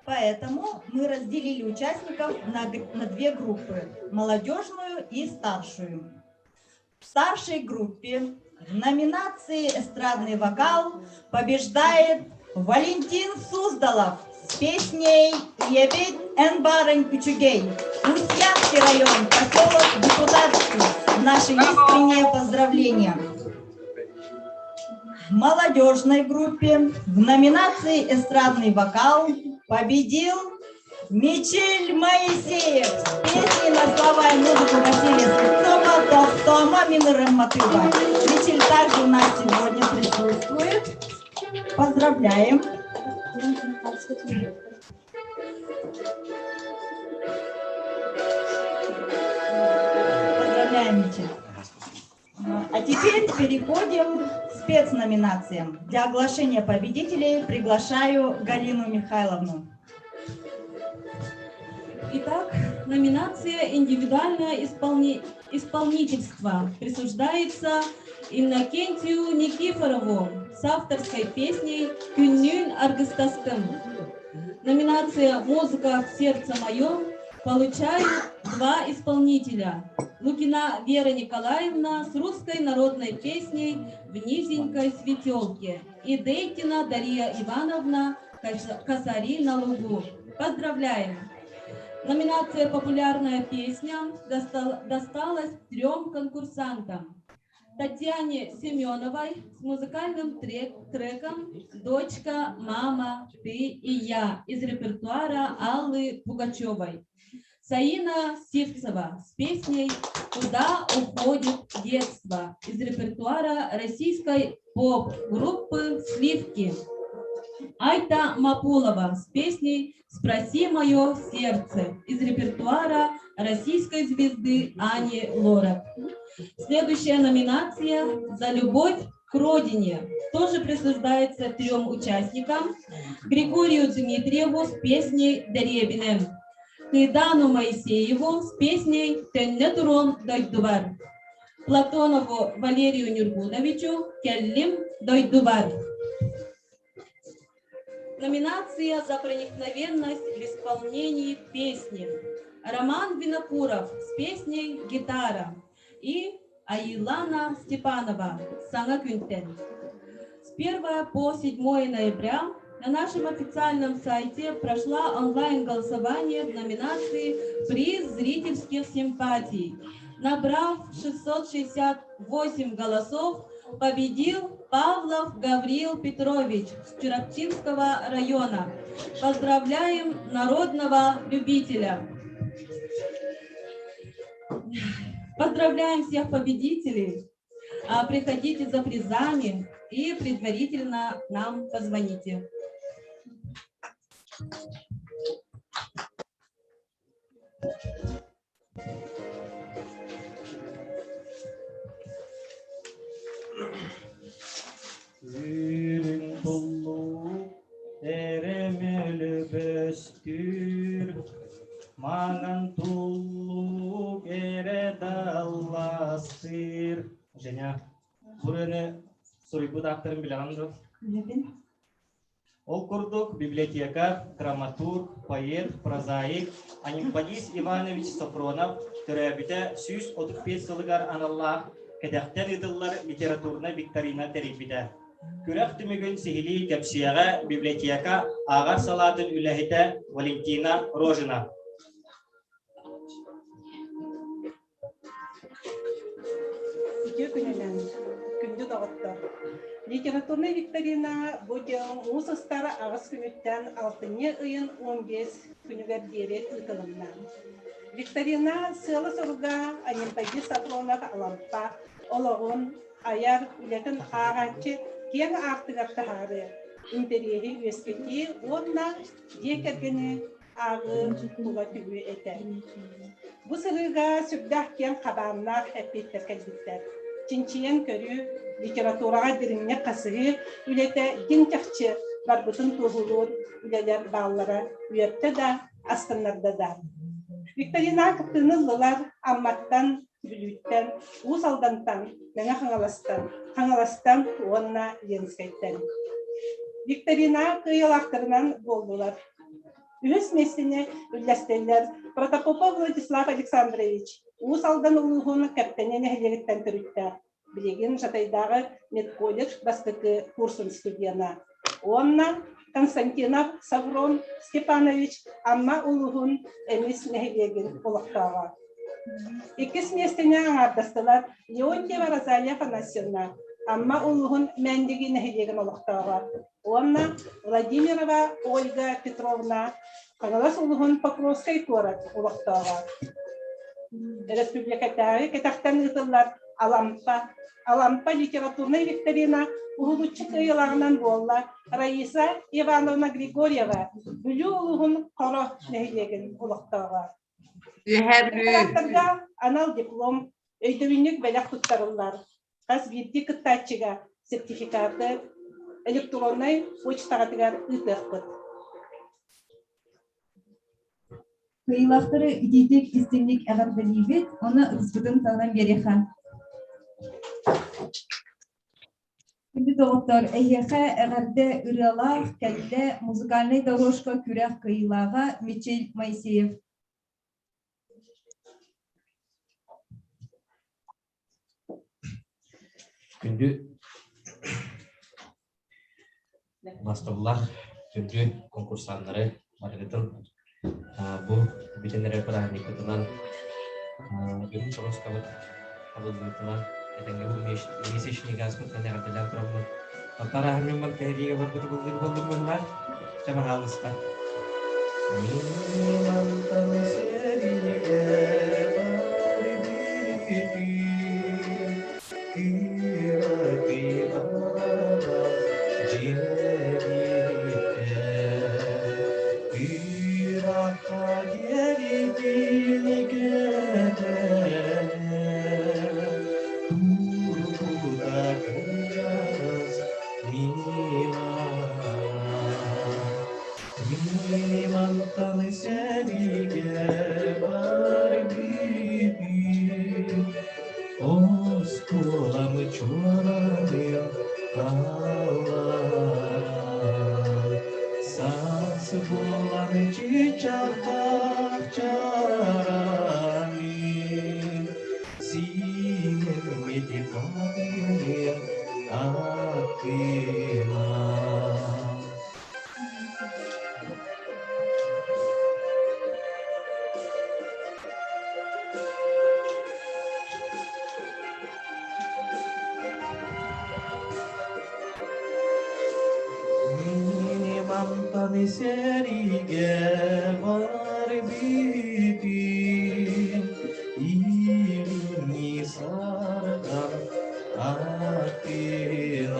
[SPEAKER 17] Поэтому мы разделили участников на, на две группы – молодежную и старшую. В старшей группе в номинации «Эстрадный вокал» побеждает Валентин Суздалов с песней «Ебет Энбарен Кучугей». Устьянский район, поселок Депутатский. Наши искренние поздравления. В молодежной группе в номинации «Эстрадный вокал» победил Мичель Моисеев с песней на слова и музыку Василия Слепцова «Топтома Минырым Матыба». Мичель также у нас сегодня присутствует. Поздравляем! Поздравляем, Мичель. А теперь переходим к спецноминациям. Для оглашения победителей приглашаю Галину Михайловну.
[SPEAKER 16] Итак, номинация «Индивидуальное исполни... исполнительство» присуждается Иннокентию Никифорову с авторской песней «Күннүүн аргыстастым». Номинация «Музыка в сердце моем» получают два исполнителя. Лукина Вера Николаевна с русской народной песней «В низенькой светелке» и Дейтина Дарья Ивановна «Косари на лугу». Поздравляем! Номинация «Популярная песня» досталась трем конкурсантам. Татьяне Семеновой с музыкальным трек, треком «Дочка, мама, ты и я» из репертуара Аллы Пугачевой. Саина Сивцева с песней «Куда уходит детство» из репертуара российской поп-группы «Сливки». Айта Мапулова с песней «Спроси мое сердце» из репертуара российской звезды Ани Лорак. Следующая номинация «За любовь к родине» тоже присуждается трем участникам. Григорию Дмитриеву с песней «Деребиным», Кайдану Моисееву с песней «Төнне турон дойдубар», Платонову Валерию Нюргуновичу «Келлим дойдубар». Номинация за проникновенность в исполнении песни. Роман Винокуров с песней «Гитара» и Айлана Степанова «Сана Күнтен». С 1 по 7 ноября на нашем официальном сайте прошла онлайн-голосование в номинации «Приз зрительских симпатий». Набрав 668 голосов, победил Павлов Гавриил Петрович с Чурапчинского района. Поздравляем народного любителя! Поздравляем всех победителей! А, приходите за призами и предварительно нам позвоните.
[SPEAKER 11] Үрүҥ туллук эрэмэл бөстүүр, маҥан туллук эрэ далластыыр. Женя, бу ырыаны суруйбут ааттарын билэҕин дуо?
[SPEAKER 17] Билэбин.
[SPEAKER 11] Ол курдук библиотекарь, драматург, поэт, прозаик Анемподист Иванович Софронов төрөөбүтэ 135 сылыгар аналлаах кэтэхтэн ыытыллар литературнай викторина тэрийбитэ. Күрэх түмүгүн сиһилии кэпсиэҕэ библиотека ааҕар салаатын үлэһитэ Валентина Рожина.
[SPEAKER 18] Үтүө күнүнэн, күндү доҕоттор! Литературнай викторина бу дьыл муус устар аҕыс күнүттэн алтынньы ыйын 15 күнүгэр диэри ыытылынна. Викторина сыала-соруга Анемподист Софронов Алампа олоҕун, айар үлэтин ааҕааччы киэҥ аартыгар таһаарыы, интэриэһи үөскэтии уонна дьиэ кэргэни ааҕыы тула түмүү этэ. Бу сырыыга сүрдээх киэҥ хабааннаах эппиэттэр кэлбиттэр. Чинчийэн көрүү, литератураҕа дириҥник хасыһыы үлэтэ дьиҥ чахчы барбытын туоһулуур үлэлэр бааллара үөртэ да, астыннарда да. Викторина кыттыыны ыллылар Амматтан. Бүлүүттэн, Уус Алдантан, Мэҥэ Хаҥаластан, Хаҥаластан уонна Ленскэйтэн. Викторина кыайыылаахтарынан буоллулар. Үһүс миэстэни үллэстэллэр Протопопов Владислав Александрович, Уус Алдан улууһун Кэптэни нэһилиэгиттэн төрүттээх, билигин Жатайдааҕы медколледж бастакы курсун студена уонна Константинов Саврон Степанович Амма улууһун Эмис нэһилиэгин олохтооҕо. Иккис миэстэни аҥаардастылар Леонтьева Розалия Афанасьевна, Амма улууһун Мээндиги нэһилиэгин олохтооҕо уонна Владимирова Ольга Петровна, Хаҥалас улууһун Покровскай куорат олохтооҕо. Өрөспүүбүлүкэтээҕи кэтэхтэн ыытыллар Алампа Алампа литературнай викторина уһулуччу кыайыылааҕынан буолла Раиса Ивановна Григорьева, Бүлүү улууһун Хоро нэһилиэгин олохтооҕо.
[SPEAKER 6] Үөһээ Бүлүү.
[SPEAKER 18] Кыттаахтарга анал диплом, өйдөбүнньүк бэлэх туттарыллар. Хас биирдии кыттааччыга сертификаты электроннай почтаҕытыгар ыытыахпыт.
[SPEAKER 10] Кыайыылаахтары итиитик истиҥник эҕэрдэлиибит, уонна ытыспытын таһынан биэриэххэ. Күндү доҕоттор, эһиэхэ эҕэрдэ ырыалаах кэллэ музыкальнай дорожка күрэх кыайыылааҕа Мичил Моисеев.
[SPEAKER 19] Күндү бастабыллаах күндү конкурсаннары барыгытын бу бүтэн эрэр бырааһынньыкпытынан үрүҥ торуоскабыт табыллыбытынан этэҥҥэ бу месячный газпытынан эҕэрдэлээн тураммыт Парааһынньыммар кэһириигэ барбыты буллун буллун быһылаах чэ баһаалыста Мин мантан сэриигэ барбытым кыра кыра дьиэбиттэн Ыраахха диэритин кэтэн Турбута кырдьаҕас Мимантан сэриигэ барбытым Оскуолам чуораанын хаалларан Саас буолан чыычаахтаах чараҥын Сиинэммит хатыҥын аттынан Мантан сэриигэ барбытым Илини сарган аттынан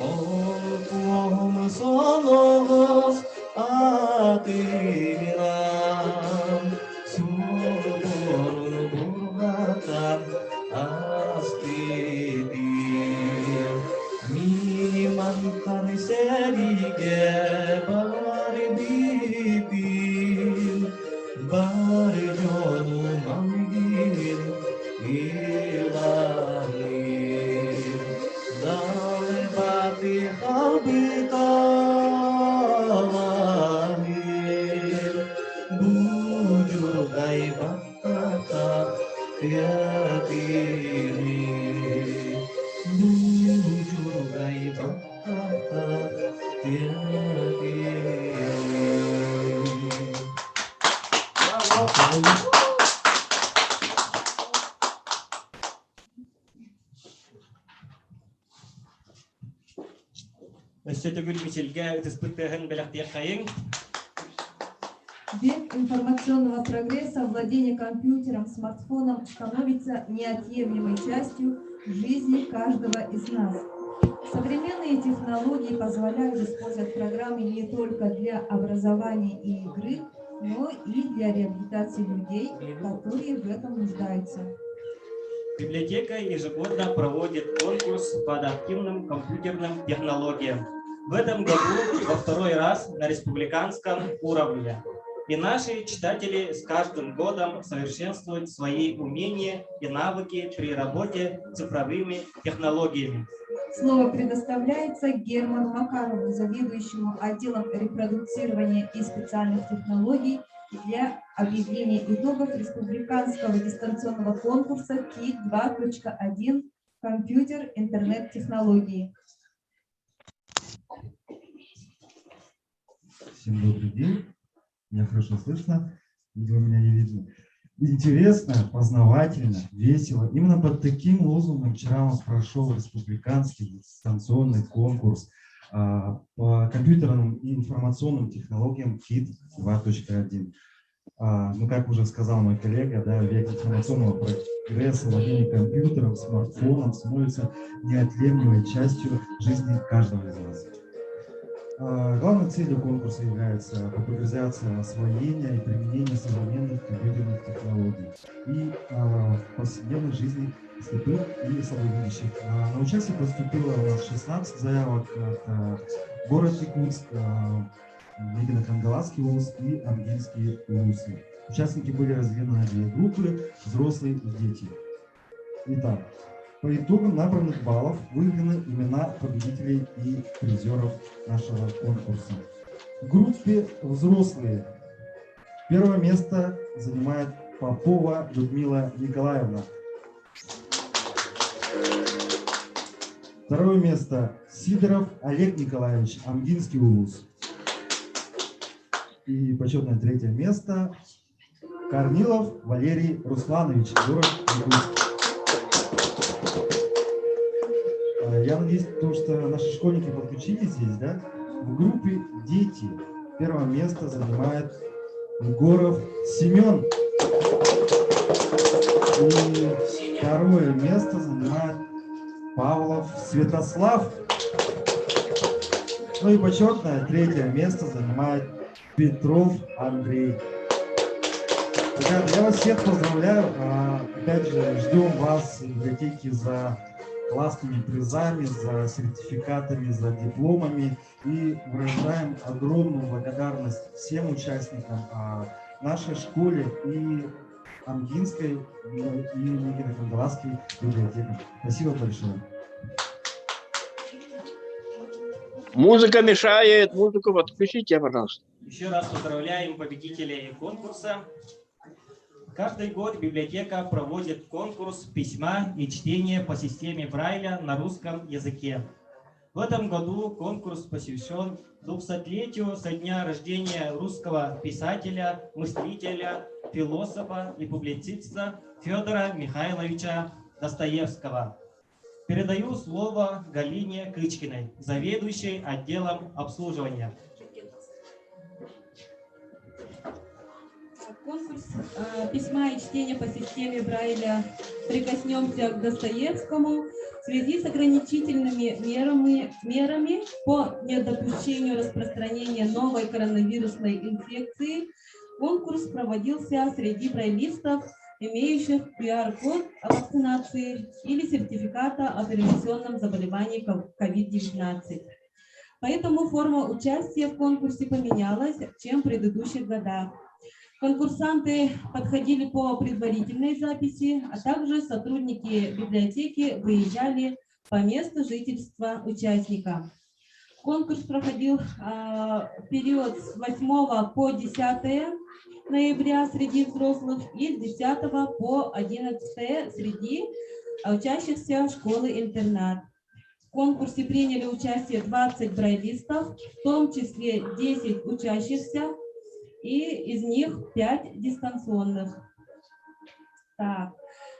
[SPEAKER 19] Олкуом соноҕос атынан Суорун бурҕатан астытым Мимантан сэриигэ барбытым Бар дьонум алгыын ыланым Далбаты халбыталаным Будьургай баттата тыатыны Будьургай баттата тыатыны
[SPEAKER 11] Өссө төгүл Мичилгэ ытыспыт тыаһын бэлэхтиэххэйиҥ.
[SPEAKER 10] Век информационного прогресса владение компьютером, смартфоном становится неотъемлемой частью жизни каждого из нас. Современные технологии позволяют использовать программы не только для образования и игры, но и для реабилитации людей, которые в этом нуждаются.
[SPEAKER 11] Библиотека ежегодно проводит конкурс по адаптивным компьютерным технологиям. В этом году во второй раз на республиканском уровне. И наши читатели с каждым годом совершенствуют свои умения и навыки при работе с цифровыми технологиями.
[SPEAKER 10] Слово предоставляется Герману Макарову, заведующему отделом репродуцирования и специальных технологий для объявления итогов республиканского дистанционного конкурса КИТ 2.1 «Компьютер, интернет-технологии».
[SPEAKER 20] Всем добрый день. Меня хорошо слышно. Видимо, меня не видно. Интересно, познавательно, весело. Именно под таким лозунгом вчера у нас прошел республиканский дистанционный конкурс по компьютерным и информационным технологиям КИТ 2.1. Ну, как уже сказал мой коллега, да, век информационного прогресса, владение компьютером, смартфоном становится неотъемлемой частью жизни каждого из нас. Главной целью конкурса является популяризация освоения и применения современных компьютерных технологий и в повседневной жизни слепых и слабовидящих. На участие поступило у нас 16 заявок от город Якутск, Мегино-Кангаласский улус и Амгинские улусы. Участники были разделены на две группы – взрослые и дети. Итак, по итогам набранных баллов выявлены имена победителей и призеров нашего конкурса. В группе «Взрослые» первое место занимает Попова Людмила Николаевна. Второе место Сидоров Олег Николаевич, Амгинский улус. И почетное третье место Корнилов Валерий Русланович, город Якутск. Я надеюсь, то, что наши школьники подключились здесь, да? В группе «Дети» первое место занимает Егоров Семен. И второе место занимает Павлов Святослав. Ну и почетное третье место занимает Петров Андрей. Ребята, я вас всех поздравляю. Опять же, ждем вас в библиотеке за классными призами, за сертификатами, за дипломами. И выражаем огромную благодарность всем участникам нашей школе и Амгинской, и Мегино-Кангаласской библиотекам. Спасибо большое.
[SPEAKER 7] Музыка мешает, музыку отключите, пожалуйста.
[SPEAKER 11] Еще раз поздравляем победителей конкурса. Каждый год библиотека проводит конкурс письма и чтения по системе Брайля на русском языке. В этом году конкурс посвящен 200-летию со дня рождения русского писателя, мыслителя, философа и публициста Федора Михайловича Достоевского. Передаю слово Галине Кычкиной, заведующей отделом обслуживания.
[SPEAKER 16] Конкурс письма и чтения по системе Брайля «Прикоснемся к Достоевскому» в связи с ограничительными мерами по недопущению распространения новой коронавирусной инфекции конкурс проводился среди брайлистов, имеющих QR-код о вакцинации или сертификата о перенесенном заболевании COVID-19. Поэтому форма участия в конкурсе поменялась, чем в предыдущих годах. Конкурсанты подходили по предварительной записи, а также сотрудники библиотеки выезжали по месту жительства участника. Конкурс проходил в период с 8 по 10 ноября среди взрослых и с 10 по 11 среди учащихся школы-интернат. В конкурсе приняли участие 20 брайлистов, в том числе 10 учащихся, и из них 5 дистанционных. Так.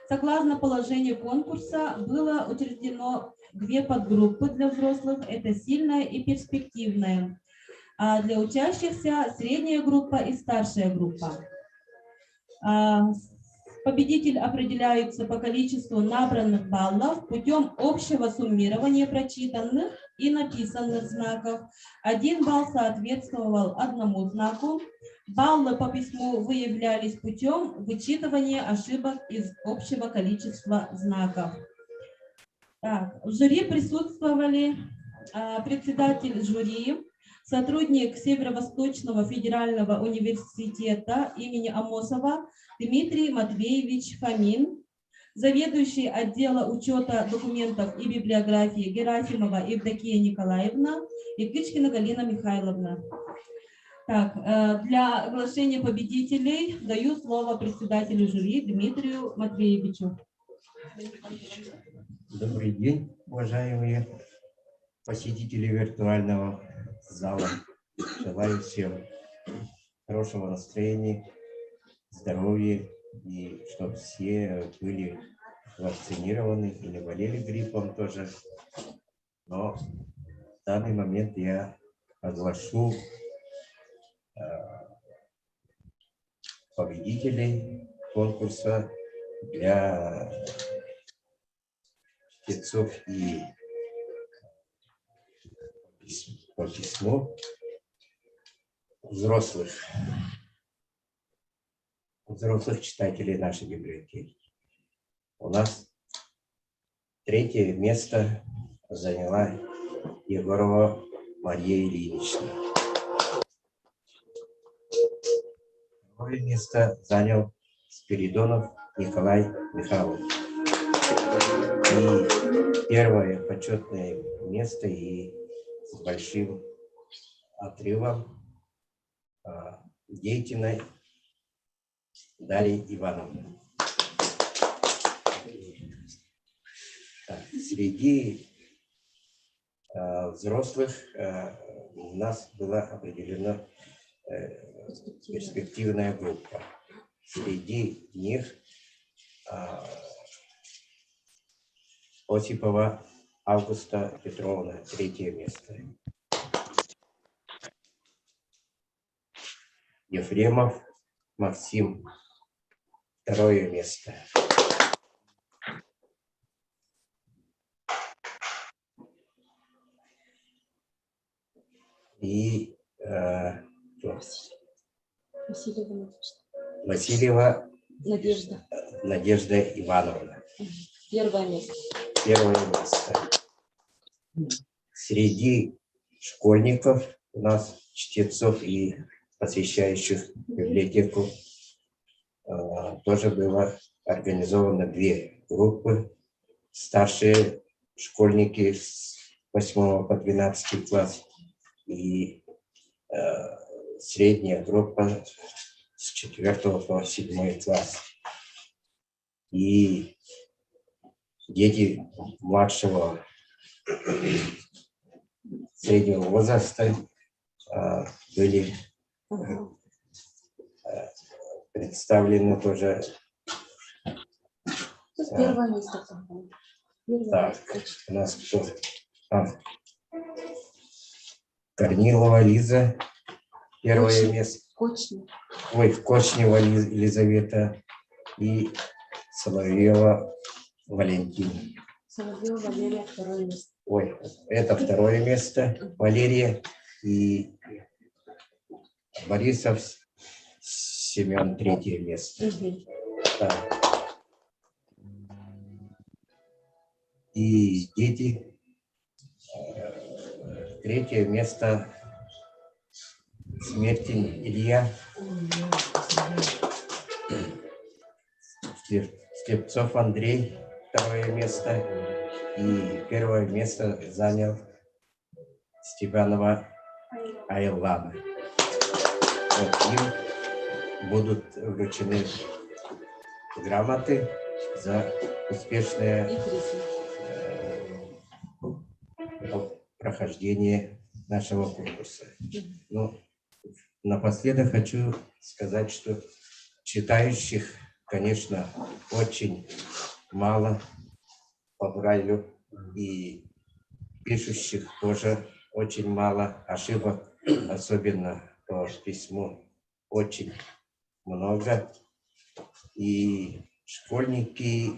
[SPEAKER 16] Согласно положению конкурса было учреждено 2 подгруппы для взрослых, это сильная и перспективная, а для учащихся средняя группа и старшая группа. Победитель определяется по количеству набранных баллов путем общего суммирования прочитанных и написанных знаков. 1 балл соответствовал одному знаку. Баллы по письму выявлялись путем вычитывания ошибок из общего количества знаков. Так, в жюри присутствовали председатель жюри сотрудник Северо-Восточного федерального университета имени Амосова Дмитрий Матвеевич Фомин, заведующий отдела учета документов и библиографии Герасимова Евдокия Николаевна и Кычкина Галина Михайловна. Так, для оглашения победителей даю слово председателю жюри Дмитрию Матвеевичу.
[SPEAKER 21] Добрый день, уважаемые посетители виртуального зала. Желаю всем хорошего настроения, здоровья и чтобы все были вакцинированы и не болели гриппом тоже. Но в данный момент я оглашу победителей конкурса для чтецов и по письму взрослых, взрослых читателей нашей библиотеки. У нас третье место заняла Егорова Мария Ильинична. Второе место занял Спиридонов Николай Михайлович. И первое почетное место и с большим отрывом Дейтиной Дарьи Ивановны. Так, среди взрослых у нас была определена перспективная группа. Среди них Осипова Августа Петровна, третье место. Ефремов Максим, второе место. И кто?
[SPEAKER 22] Васильева Надежда.
[SPEAKER 21] Васильева
[SPEAKER 22] Надежда.
[SPEAKER 21] Надежда Ивановна.
[SPEAKER 22] Первое место.
[SPEAKER 21] Первое место. Среди школьников у нас, чтецов и посещающих библиотеку, тоже было организовано две группы. Старшие школьники с 8 по 12 класс и средняя группа с 4 по 7 класс. И дети младшего среднего возраста были представлены тоже.
[SPEAKER 22] Первое место там было. Первое
[SPEAKER 21] Так,
[SPEAKER 22] место.
[SPEAKER 21] у нас кто? Корнилова Лиза, первое место.
[SPEAKER 22] Кочнева.
[SPEAKER 21] Ой, Кочнева Елизавета и Соловьева Валентина.
[SPEAKER 22] Соловьева Валерия, второе место.
[SPEAKER 21] Ой, это второе место Валерия и Борисов Семен, третье место. Так. И дети, третье место Смертин Илья, Слепцов Андрей, второе место. И первое место занял Степанова Айлана. Вот им будут вручены грамоты за успешное прохождение нашего конкурса. Напоследок хочу сказать, что читающих, конечно, очень мало по Брайлю, и пишущих тоже очень мало, ошибок, особенно по письму, очень много. И школьники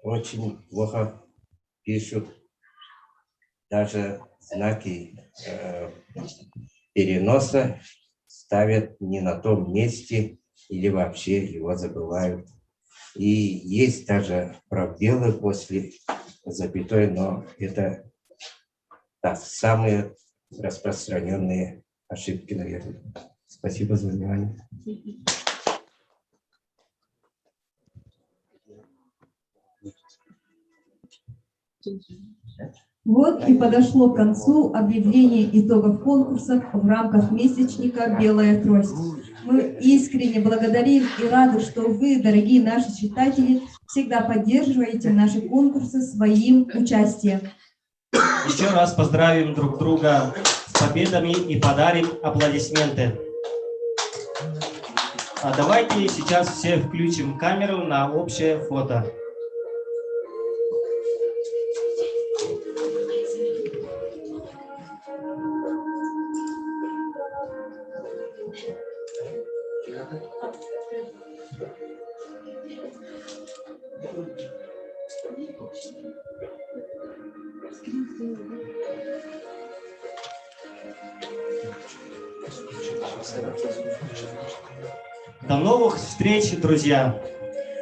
[SPEAKER 21] очень плохо пишут, даже знаки переноса ставят не на том месте или вообще его забывают. И есть даже пробелы после запятой, но это так, самые распространенные ошибки, наверное. Спасибо за внимание.
[SPEAKER 16] Вот и подошло к концу объявление итогов конкурсов в рамках месячника «Белая трость». Мы искренне благодарим и рады, что вы, дорогие наши читатели, всегда поддерживаете наши конкурсы своим участием.
[SPEAKER 11] Еще раз поздравим друг друга с победами и подарим аплодисменты. А давайте сейчас все включим камеру на общее фото. До новых встреч, друзья!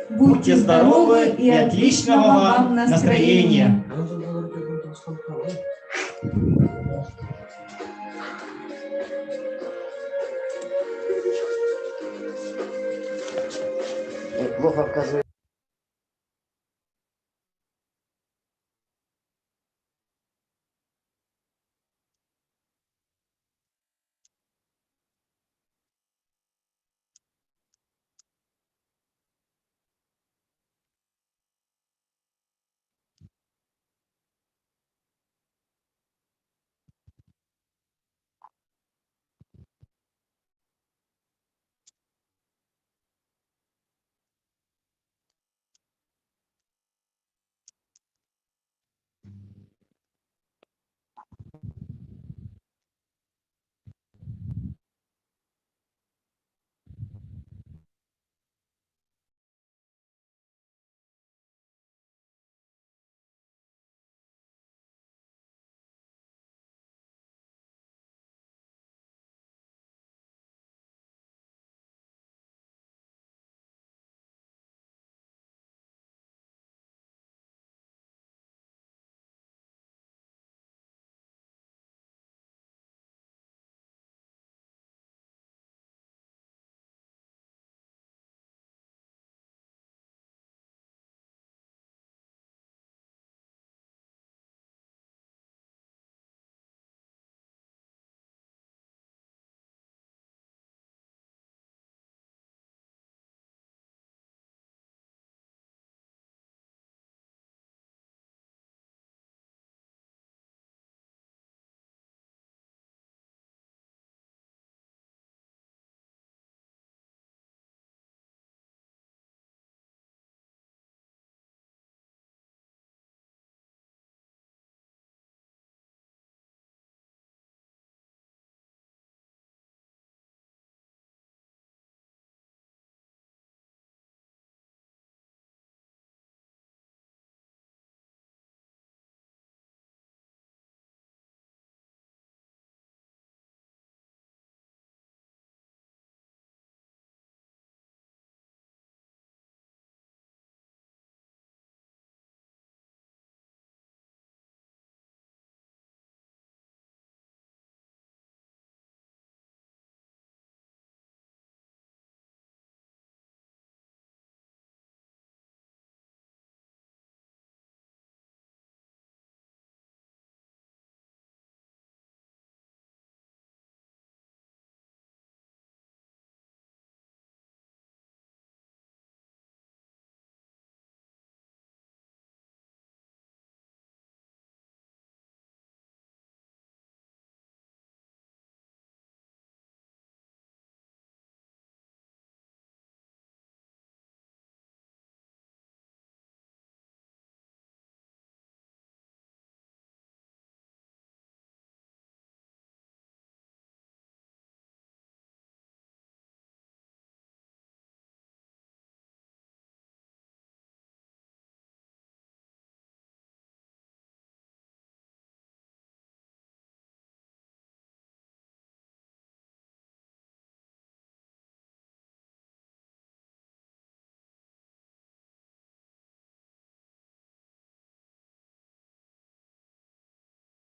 [SPEAKER 16] Будьте здоровы и отличного вам настроения!
[SPEAKER 21] Плохо оказывается.